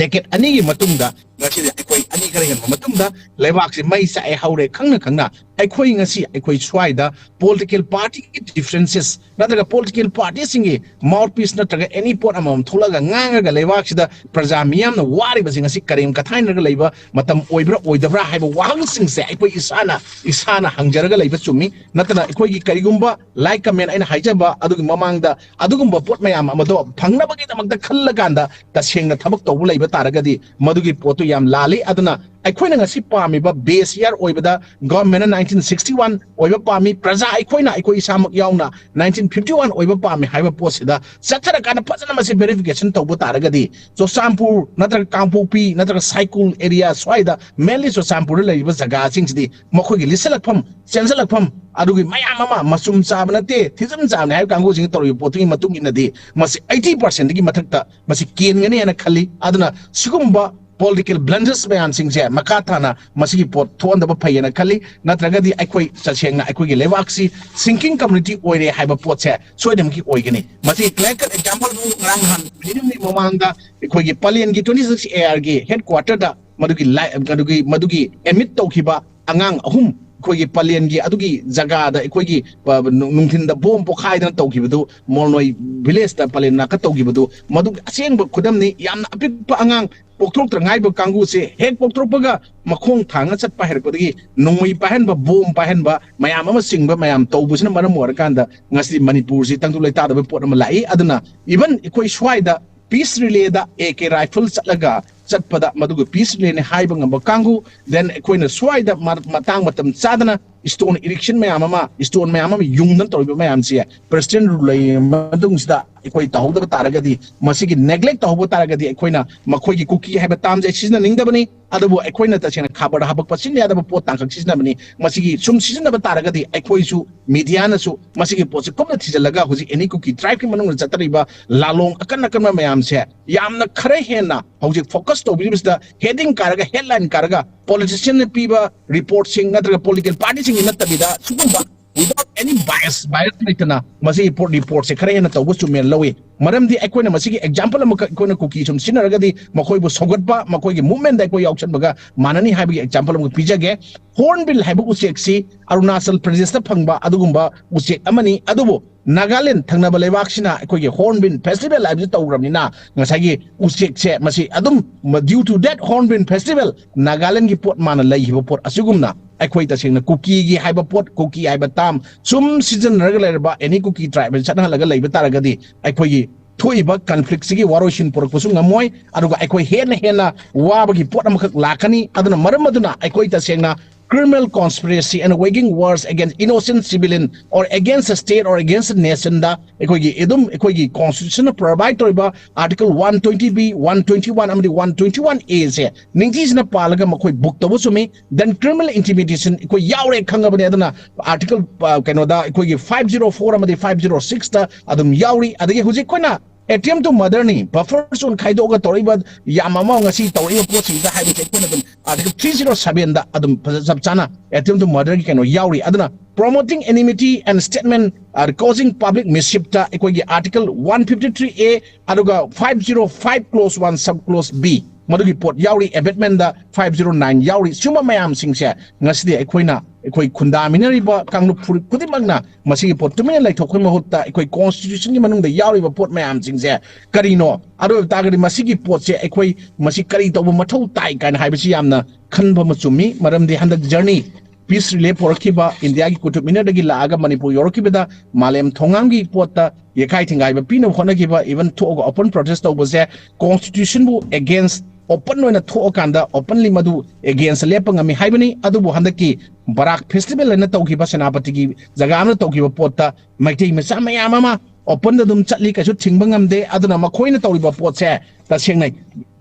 decade ꯑꯅꯤꯒꯤ ꯃꯇꯨꯡꯗ ꯉꯁꯤꯗꯤ ꯑꯩꯈꯣꯏ ꯑꯅꯤ ꯈꯔ ꯍꯦꯟꯕ ꯃꯇꯨꯡꯗ ꯂꯩꯕꯥꯛꯁꯤ ꯃꯩ ꯆꯥꯛꯑꯦ ꯍꯧꯔꯦ ꯈꯪꯅ ꯈꯪꯅ ꯑꯩꯈꯣꯏ ꯉꯁꯤ ꯑꯩꯈꯣꯏ ꯁ꯭ꯋꯥꯏꯗ political partyꯒꯤ differences ꯅꯠꯇ꯭ꯔꯒ political partyꯁꯤꯡꯒꯤ mouthpiece ꯅꯠꯇ꯭ꯔꯒ any ꯄꯣꯠ ꯑꯃꯃꯝ ꯊꯣꯛꯂꯒ ꯉꯥꯡꯉꯒ ꯂꯩꯕꯥꯛꯁꯤꯗ ꯄ꯭ꯔꯖꯥ ꯃꯤꯌꯥꯝꯅ ꯋꯥꯔꯤꯕꯁꯤꯡ ꯑꯁꯤ ꯀꯔꯦꯝ ꯀꯊꯥꯏꯅꯔꯒ ꯂꯩꯕ ꯃꯇꯝ ꯑꯣꯏꯕ꯭ꯔꯥ ꯑꯣꯏꯗꯕ꯭ꯔꯥ ꯍꯥꯏꯕ ꯋꯥꯍꯪꯁꯤꯡꯁꯦ ꯑꯩꯈꯣꯏ ꯏꯁꯥꯅ ꯏꯁꯥꯅ ꯍꯪꯖꯔꯒ ꯂꯩꯕ ꯆꯨꯝꯃꯤ꯫ ꯅꯠꯇꯅ ꯑꯩꯈꯣꯏꯒꯤ ꯀꯔꯤꯒꯨꯝꯕ like comment ꯑꯩꯅ ꯍꯥꯏꯖꯕ ꯑꯗꯨꯒꯤ ꯃꯃꯥꯡꯗ ꯑꯗꯨꯒꯨꯝꯕ ꯄꯣꯠ ꯃꯌꯥꯝ ꯑꯃꯗꯣ ꯐꯪꯅꯕꯒꯤꯗꯃꯛꯇ ꯈꯜꯂꯀꯥꯟꯗ ꯇꯁꯦꯡꯅ ꯊꯕꯛ ꯇꯧꯕ ꯂꯩꯕ ꯇꯥꯔꯒꯗꯤ ꯃꯗꯨꯒꯤ ꯄꯣꯠꯇꯨ ꯌꯥꯝ ꯂꯥꯜꯂꯤ꯫ ꯑꯗꯨꯅ ꯑꯩꯈꯣꯏꯅ ꯉꯁꯤ ꯄꯥꯝꯃꯤꯕ base year ꯑꯣꯏꯕꯗ governmentꯅ nineteen sixty one ꯑꯣꯏꯕ ꯄꯥꯝꯃꯤ, ꯄ꯭ꯔꯖꯥ ꯑꯩꯈꯣꯏꯅ ꯑꯩꯈꯣꯏ ꯏꯁꯥꯃꯛ ꯌꯥꯎꯅ nineteen fifty one ꯑꯣꯏꯕ ꯄꯥꯝꯃꯤ ꯍꯥꯏꯕ ꯄꯣꯠꯁꯤꯗ ꯆꯠꯊꯔꯀꯥꯟꯗ ꯐꯖꯅ ꯃꯁꯤ verification ꯇꯧꯕ ꯇꯥꯔꯒꯗꯤ ꯆꯨꯔꯆꯥꯟꯄꯨꯔ ꯅꯠꯇ꯭ꯔꯒ ꯀꯥꯡꯄꯣꯛꯄꯤ ꯅꯠꯇ꯭ꯔꯒ ꯁꯥꯏꯀꯨꯜ area ꯁ꯭ꯋꯥꯏꯗ mainly ꯆꯨꯔꯆꯥꯟꯄꯨꯔꯗ ꯂꯩꯔꯤꯕ ꯖꯒꯥꯁꯤꯡꯁꯤꯗꯤ ꯃꯈꯣꯏꯒꯤ ꯂꯤꯠꯁꯜꯂꯛꯐꯝ ꯆꯦꯟꯁꯤꯜꯂꯛꯐꯝ ꯑꯗꯨꯒꯤ ꯃꯌꯥꯝ ꯑꯃ ꯃꯆꯨꯝ ꯆꯥꯕ ꯅꯠꯇꯦ, ꯊꯤꯖꯝ ꯆꯥꯕꯅꯤ ꯍꯥꯏꯕ ꯀꯥꯡꯕꯨꯁꯤꯡꯅ ꯇꯧꯔꯤꯕ ꯄꯣꯠꯇꯨꯒꯤ ꯃꯇꯨꯡ ꯏꯟꯅꯗꯤ ꯃꯁꯤ eighty percentꯗꯒꯤ ꯃꯊꯛꯇ ꯃꯁꯤ ꯀꯦꯟꯒꯅꯤ ꯍꯥꯏꯅ ꯈꯜꯂꯤ꯫ ꯑꯗꯨꯅ ꯁꯤꯒꯨꯝꯕ political blunders ꯃꯌꯥꯝꯁꯤꯡꯁꯦ ꯃꯈꯥ ꯇꯥꯅ ꯃꯁꯤꯒꯤ ꯄꯣꯠ ꯊꯣꯛꯍꯟꯗꯕ ꯐꯩ ꯍꯥꯏꯅ ꯈꯜꯂꯤ꯫ ꯅꯠꯇ꯭ꯔꯒꯗꯤ ꯑꯩꯈꯣꯏ ꯇꯁꯦꯡꯅ ꯑꯩꯈꯣꯏꯒꯤ ꯂꯩꯕꯥꯛꯁꯤ sinking community ꯑꯣꯏꯔꯦ ꯍꯥꯏꯕ ꯄꯣꯠꯁꯦ ꯁꯣꯏꯗꯅꯃꯛꯀꯤ ꯑꯣꯏꯒꯅꯤ꯫ ꯃꯁꯤ clear cut exampleꯗꯨ ꯉꯔꯥꯡ ꯅꯍꯥꯟ ꯅꯤꯅꯤ ꯍꯨꯝꯅꯤ ꯃꯃꯥꯡꯗ ꯑꯩꯈꯣꯏꯒꯤ ꯄꯂꯦꯟꯒꯤ twenty six ARꯒꯤ headquarterꯗ ꯃꯗꯨꯒꯤ ꯂꯥꯏ-, ꯃꯗꯨꯒꯤ, ꯃꯗꯨꯒꯤ admit ꯇꯧꯈꯤꯕ ꯑꯉꯥꯡ ꯑꯍꯨꯝ ꯑꯩꯈꯣꯏꯒꯤ ꯄꯂꯦꯟꯒꯤ ꯑꯗꯨꯒꯤ ꯖꯒꯥꯗ ꯑꯩꯈꯣꯏꯒꯤ, ꯑ, ꯅꯨꯡ-, ꯅꯨꯡꯊꯤꯟꯗ bomb ꯄꯣꯈꯥꯏꯗꯅ ꯇꯧꯈꯤꯕꯗꯨ, ꯃꯣꯜꯅꯣꯏ villageꯇ ꯄꯂꯦꯟ ꯅꯥꯀꯠ ꯇꯧꯈꯤꯕꯗꯨ, ꯃꯗꯨꯒꯤ ꯑꯁꯦꯡꯕ ꯈꯨꯗꯝꯅꯤ꯫ ꯌꯥꯝꯅ ꯑꯄꯤꯛꯄ ꯑꯉꯥꯡ ꯄꯣꯛꯊꯣꯔꯛꯇ ꯉꯥꯏꯕ ꯀꯥꯡꯕꯨꯁꯦ ꯍꯦꯛ ꯄꯣꯛꯊꯣꯔꯛꯄꯒ ꯃꯈꯣꯡ ꯊꯥꯡꯉ ꯆꯠꯄ ꯍꯩꯔꯛꯄꯗꯒꯤ ꯅꯣꯡꯃꯩ ꯄꯥꯏꯍꯟꯕ, bomb ꯄꯥꯏꯍꯟꯕ, ꯃꯌꯥꯝ ꯑꯃ ꯆꯤꯡꯕ ꯃꯌꯥꯝ ꯇꯧꯕꯁꯤꯅ ꯃꯔꯝ ꯑꯣꯏꯔꯀꯥꯟꯗ ꯉꯁꯤꯗꯤ ꯃꯅꯤꯄꯨꯔꯁꯤ ꯇꯪꯗꯨ ꯂꯩꯇꯥꯗꯕ ꯄꯣꯠ ꯑꯃ ꯂꯥꯛꯏ꯫ ꯑꯗꯨꯅ even ꯑꯩꯈꯣꯏ ꯁ꯭ꯋꯥꯏꯗ peace rallyꯗ AK rifle ꯆꯠꯂꯒ ꯆꯠꯄꯗ ꯃꯗꯨꯒ ꯄꯤꯁ ꯔꯤꯂꯦꯅꯤ ꯍꯥꯏꯕ ꯉꯝꯕ ꯀꯥꯡꯕꯨ, then ꯑꯩꯈꯣꯏꯅ ꯁ꯭ꯋꯥꯏꯗ ꯃ- ꯃꯇꯥꯡ ꯃꯇꯝ ꯆꯥꯗꯅ ꯏꯁꯇꯣꯟ ꯏꯔꯤꯛꯁꯟ ꯃꯌꯥꯝ ꯑꯃ, ꯏꯁꯇꯣꯟ ꯃꯌꯥꯝ ꯑꯃ ꯌꯨꯡꯗꯅ ꯇꯧꯔꯤꯕ ꯃꯌꯥꯝꯁꯦ, ꯄ꯭ꯔꯦꯁꯤꯗꯦꯟ ꯔꯨꯜ ꯂꯩꯔꯕ ꯃꯇꯨꯡꯁꯤꯗ ꯑꯩꯈꯣꯏ ꯇꯧꯍꯧꯗꯕ ꯇꯥꯔꯒꯗꯤ, ꯃꯁꯤꯒꯤ ꯅꯦꯒ꯭ꯂꯦꯛ ꯇꯧꯍꯧꯕ ꯇꯥꯔꯒꯗꯤ, ꯑꯩꯈꯣꯏꯅ ꯃꯈꯣꯏꯒꯤ ꯀꯨꯀꯤ ꯍꯥꯏꯕ ꯇꯥꯝꯁꯦ ꯁꯤꯖꯤꯟꯅꯅꯤꯡꯗꯕꯅꯤ꯫ ꯑꯗꯨꯕꯨ ꯑꯩꯈꯣꯏꯅ ꯇꯁꯦꯡꯅ ꯈꯕꯔꯗ ꯍꯥꯄꯛꯄ ꯁꯤꯖꯤꯟꯅ ꯌꯥꯗꯕ ꯄꯣꯠ ꯇꯥꯡꯈꯛ ꯁꯤꯖꯤꯟꯅꯕꯅꯤ꯫ ꯃꯁꯤꯒꯤ ꯁꯨꯝ ꯁꯤꯖꯤꯟꯅꯕ ꯇꯥꯔꯒꯗꯤ, ꯑꯩꯈꯣꯏꯁꯨ, ꯃꯤꯗꯤꯌꯥꯅꯁꯨ ꯃꯁꯤꯒꯤ ꯄꯣꯠꯁꯦ ꯀꯨꯞꯅ ꯊꯤꯖꯤꯜꯂꯒ, ꯍꯧꯖꯤꯛ ꯑꯦꯅꯤ ꯀꯨꯀꯤ ꯇ꯭ꯔꯥꯏꯕꯀꯤ ꯃꯅꯨꯡꯗ ꯆꯠꯊꯔꯤꯕ ꯂꯥꯂꯣꯡ ꯑꯀꯟ ꯑꯀꯟꯕ ꯃꯌꯥꯝꯁꯦ ꯌꯥꯝꯅ ꯈꯔ ꯍꯦꯟꯅ ꯍꯧꯖꯤꯛ ꯐꯣꯀꯁ ꯇꯧꯕꯤꯔꯤꯕꯁꯤꯗ, ꯍꯦꯗꯤꯡ ꯀꯥꯔꯒ, ꯍꯦꯗꯂꯥꯏꯟ ꯀꯥꯔꯒ, ꯄꯣꯂꯤꯇꯤꯁꯤꯌꯥꯟꯅ ꯄꯤꯕ ꯔꯤꯄꯣꯔꯠꯁꯤꯡ ꯅꯠꯇ꯭ꯔꯒ ꯄꯣꯂꯤꯇꯤꯀꯦꯜ ꯄꯥꯔꯇꯤꯁꯤꯡꯒꯤ ꯅꯠꯇꯕꯤꯗ, ꯁꯤꯒꯨꯝꯕ without any bias, bias ꯂꯩꯇꯅ ꯃꯁꯤꯒꯤ ꯄꯣꯠ ꯔꯤꯄꯣꯔꯠꯁꯦ ꯈꯔ ꯍꯦꯟꯅ ꯇꯧꯕ ꯆꯨꯝꯃꯦꯅ ꯂꯧꯏ꯫ ꯃꯔꯝꯗꯤ ꯑꯩꯈꯣꯏꯅ ꯃꯁꯤꯒꯤ ꯑꯦꯛꯖꯥꯝꯄꯜ ꯑꯃꯈꯛ, ꯑꯩꯈꯣꯏꯅ ꯀꯨꯀꯤ ꯁꯨꯝ ꯁꯤꯖꯤꯟꯅꯔꯒꯗꯤ ꯃꯈꯣꯏꯕꯨ ꯁꯧꯒꯠꯄ, ꯃꯈꯣꯏꯒꯤ ꯃꯨꯚꯃꯦꯟꯗ ꯑꯩꯈꯣꯏ ꯌꯥꯎꯁꯟꯕꯒ ꯃꯥꯟꯅꯅꯤ ꯍꯥꯏꯕꯒꯤ ꯑꯦꯛꯖꯥꯝꯄꯜ ꯑꯃꯈꯛ ꯄꯤꯖꯒꯦ꯫ ꯍꯣꯔꯟꯕꯤꯜ ꯍꯥꯏꯕ ꯎꯆꯦꯛꯁꯤ ꯑꯔꯨꯅꯥꯆꯜ ꯄ꯭ꯔꯗꯦꯁꯇ ꯐꯪꯕ ꯑꯗꯨꯒꯨꯝꯕ ꯎꯆꯦꯛ ꯑꯃꯅꯤ꯫ ꯑꯗꯨꯕꯨ ꯅꯥꯒꯥꯂꯦꯟ ꯊꯪꯅꯕ ꯂꯩꯕꯥꯛꯁꯤꯅ ꯑꯩꯈꯣꯏꯒꯤ ꯍꯣꯔꯟꯕꯤꯜ ꯐꯦꯁꯇꯤꯚꯦꯜ ꯍꯥꯏꯕꯁꯤ ꯇꯧꯈ꯭ꯔꯕꯅꯤꯅ, ꯉꯁꯥꯏꯒꯤ ꯎꯆꯦꯛꯁꯦ ꯃꯁꯤ ꯑꯗꯨꯝ, due to that Hornbill Festival, ꯅꯥꯒꯥꯂꯦꯟꯒꯤ ꯄꯣꯠ ꯃꯥꯅ ꯂꯩꯈꯤꯕ ꯄꯣꯠ ꯑꯁꯤꯒꯨꯝꯅ, ꯑꯩꯈꯣꯏ ꯇꯁꯦꯡꯅ ꯀꯨꯀꯤꯒꯤ ꯍꯥꯏꯕ ꯄꯣꯠ, ꯀꯨꯀꯤ ꯍꯥꯏꯕ ꯇꯥꯝ ꯁꯨꯝ ꯁꯤꯖꯤꯟꯅꯔꯒ ꯂꯩꯔꯕ, ꯑꯦꯅꯤ ꯀꯨꯀꯤ ꯇ꯭ꯔꯥꯏꯕ ꯆꯠꯅꯍꯜꯂꯒ ꯂꯩꯕ ꯇꯥꯔꯒꯗꯤ, ꯑꯩꯈꯣꯏꯒꯤ ꯊꯣꯛꯏꯕ ꯀꯟꯐ꯭ꯂꯤꯛꯁꯤꯒꯤ ꯋꯥꯔꯣꯏꯁꯤꯟ ꯄꯨꯔꯛꯄꯁꯨ ꯉꯝꯃꯣꯏ꯫ ꯑꯗꯨꯒ ꯑꯩꯈꯣꯏ ꯍꯦꯟꯅ ꯍꯦꯟꯅ ꯋꯥꯕꯒꯤ ꯄꯣꯠ ꯑꯃꯈꯛ ꯂꯥꯛꯀꯅꯤ꯫ ꯑꯗꯨꯅ ꯃꯔꯝ ꯑꯗꯨꯅ ꯑꯩꯈꯣꯏ ꯇꯁꯦꯡꯅ criminal conspiracy and waging wars against innocent civilian or against a state or against a nation ꯗ ꯑꯩꯈꯣꯏꯒꯤ ꯑꯗꯨꯝ ꯑꯩꯈꯣꯏꯒꯤ ꯀꯣꯟꯁꯇꯤꯇ꯭ꯌꯨꯁꯟꯅ ꯄ꯭ꯔꯣꯚꯥꯏꯗ ꯇꯧꯔꯤꯕ Article one twenty B, one twenty one ꯑꯃꯗꯤ one twenty one A ꯁꯦ ꯅꯤꯡꯊꯤꯖꯅ ꯄꯥꯜꯂꯒ ꯃꯈꯣꯏ ꯕꯨꯛ ꯇꯧꯕ ꯆꯨꯝꯃꯤ꯫ Then criminal intimidation ꯑꯩꯈꯣꯏ ꯌꯥꯎꯔꯦ ꯈꯪꯉꯕꯅꯤ꯫ ꯑꯗꯨꯅ ꯑꯥꯔꯇꯤꯀꯜ, ꯑ, ꯀꯩꯅꯣꯗ ꯑꯩꯈꯣꯏꯒꯤ five zero four ꯑꯃꯗꯤ five zero six ꯇ ꯑꯗꯨꯝ ꯌꯥꯎꯔꯤ꯫ ꯑꯗꯒꯤ ꯍꯧꯖꯤꯛ ꯑꯩꯈꯣꯏꯅ attempt to murder ꯅꯤ, buffer zone ꯈꯥꯏꯗꯣꯛꯑꯒ ꯇꯧꯔꯛꯏꯕ ꯌꯥꯝ ꯑꯃ, ꯉꯁꯤ ꯇꯧꯔꯛꯏꯕ ꯄꯣꯠꯁꯤꯡꯗ ꯍꯥꯏꯕꯁꯦ ꯑꯩꯈꯣꯏꯅ ꯑꯗꯨꯝ Article three zero seven ꯗ ꯑꯗꯨꯝ ꯐꯖ ꯆꯞ ꯆꯥꯅ attempt to murder ꯒꯤ ꯀꯩꯅꯣ ꯌꯥꯎꯔꯤ꯫ ꯑꯗꯨꯅ promoting enmity and statement, uh, causing public mischief ꯇ ꯑꯩꯈꯣꯏꯒꯤ Article one fifty three A ꯑꯗꯨꯒ five zero five clause one sub clause B, ꯃꯗꯨꯒꯤ ꯄꯣꯠ ꯌꯥꯎꯔꯤ꯫ Abetment ꯗ five zero nine ꯌꯥꯎꯔꯤ꯫ ꯁꯤꯒꯨꯝꯕ ꯃꯌꯥꯝꯁꯤꯡꯁꯦ ꯉꯁꯤꯗꯤ ꯑꯩꯈꯣꯏꯅ, ꯑꯩꯈꯣꯏ ꯈꯨꯟꯗꯥꯃꯤꯟꯅꯔꯤꯕ ꯀꯥꯡꯂꯨꯞ ꯐꯨꯔꯨꯞ ꯈꯨꯗꯤꯡꯃꯛꯅ ꯃꯁꯤꯒꯤ ꯄꯣꯠ ꯇꯨꯃꯤꯟꯅ ꯂꯩꯊꯣꯛꯄꯒꯤ ꯃꯍꯨꯠꯇ, ꯑꯩꯈꯣꯏ ꯀꯣꯟꯁꯇꯤꯇ꯭ꯌꯨꯁꯟꯒꯤ ꯃꯅꯨꯡꯗ ꯌꯥꯎꯔꯤꯕ ꯄꯣꯠ ꯃꯌꯥꯝꯁꯤꯡꯁꯦ ꯀꯔꯤꯅꯣ? ꯑꯗꯨ ꯑꯣꯏꯕ ꯇꯥꯔꯒꯗꯤ ꯃꯁꯤꯒꯤ ꯄꯣꯠꯁꯦ ꯑꯩꯈꯣꯏ ꯃꯁꯤ ꯀꯔꯤ ꯇꯧꯕ ꯃꯊꯧ ꯇꯥꯏ ꯀꯥꯏꯅ ꯍꯥꯏꯕꯁꯤ ꯌꯥꯝꯅ ꯈꯟꯕ ꯑꯃ ꯆꯨꯝꯃꯤ꯫ ꯃꯔꯝꯗꯤ ꯍꯟꯗꯛ ꯖꯔꯅꯤ ꯄꯤꯁ ꯔꯤꯂꯦ ꯄꯨꯔꯛꯈꯤꯕ, ꯏꯟꯗꯤꯌꯥꯒꯤ ꯀꯨꯇꯨꯕ ꯃꯤꯅꯔꯗꯒꯤ ꯂꯥꯛꯑꯒ ꯃꯅꯤꯄꯨꯔ ꯌꯧꯔꯛꯈꯤꯕꯗ ꯃꯥꯂꯦꯝ ꯊꯣꯡꯒꯥꯡꯒꯤ ꯄꯣꯠꯇ ꯌꯦꯈꯥꯏ ꯊꯤꯡꯒꯥꯏꯕ ꯄꯤꯅꯕ ꯍꯣꯠꯅꯈꯤꯕ, even ꯊꯣꯛꯑꯒ open protest ꯇꯧꯕꯁꯦ ꯀꯣꯟꯁꯇꯤꯇ꯭ꯌꯨꯁꯟꯕꯨ against open ꯑꯣꯏꯅ ꯊꯣꯛꯑꯀꯥꯟꯗ openly ꯃꯗꯨ against ꯂꯦꯞꯄ ꯉꯝꯃꯤ ꯍꯥꯏꯕꯅꯤ꯫ ꯑꯗꯨꯕꯨ ꯍꯟꯗꯛꯀꯤ ꯕꯔꯥꯛ festival ꯍꯥꯏꯅ ꯇꯧꯈꯤꯕ ꯁꯦꯅꯥꯄꯇꯤꯒꯤ ꯖꯒꯥ ꯑꯃꯗ ꯇꯧꯈꯤꯕ ꯄꯣꯠꯇ ꯃꯩꯇꯩ ꯃꯆꯥ ꯃꯌꯥꯝ ꯑꯃ openꯗ ꯑꯗꯨꯝ ꯆꯠꯂꯤ, ꯀꯩꯁꯨ ꯊꯤꯡꯕ ꯉꯝꯗꯦ꯫ ꯑꯗꯨꯅ ꯃꯈꯣꯏꯅ ꯇꯧꯔꯤꯕ ꯄꯣꯠꯁꯦ ꯇꯁꯦꯡꯅ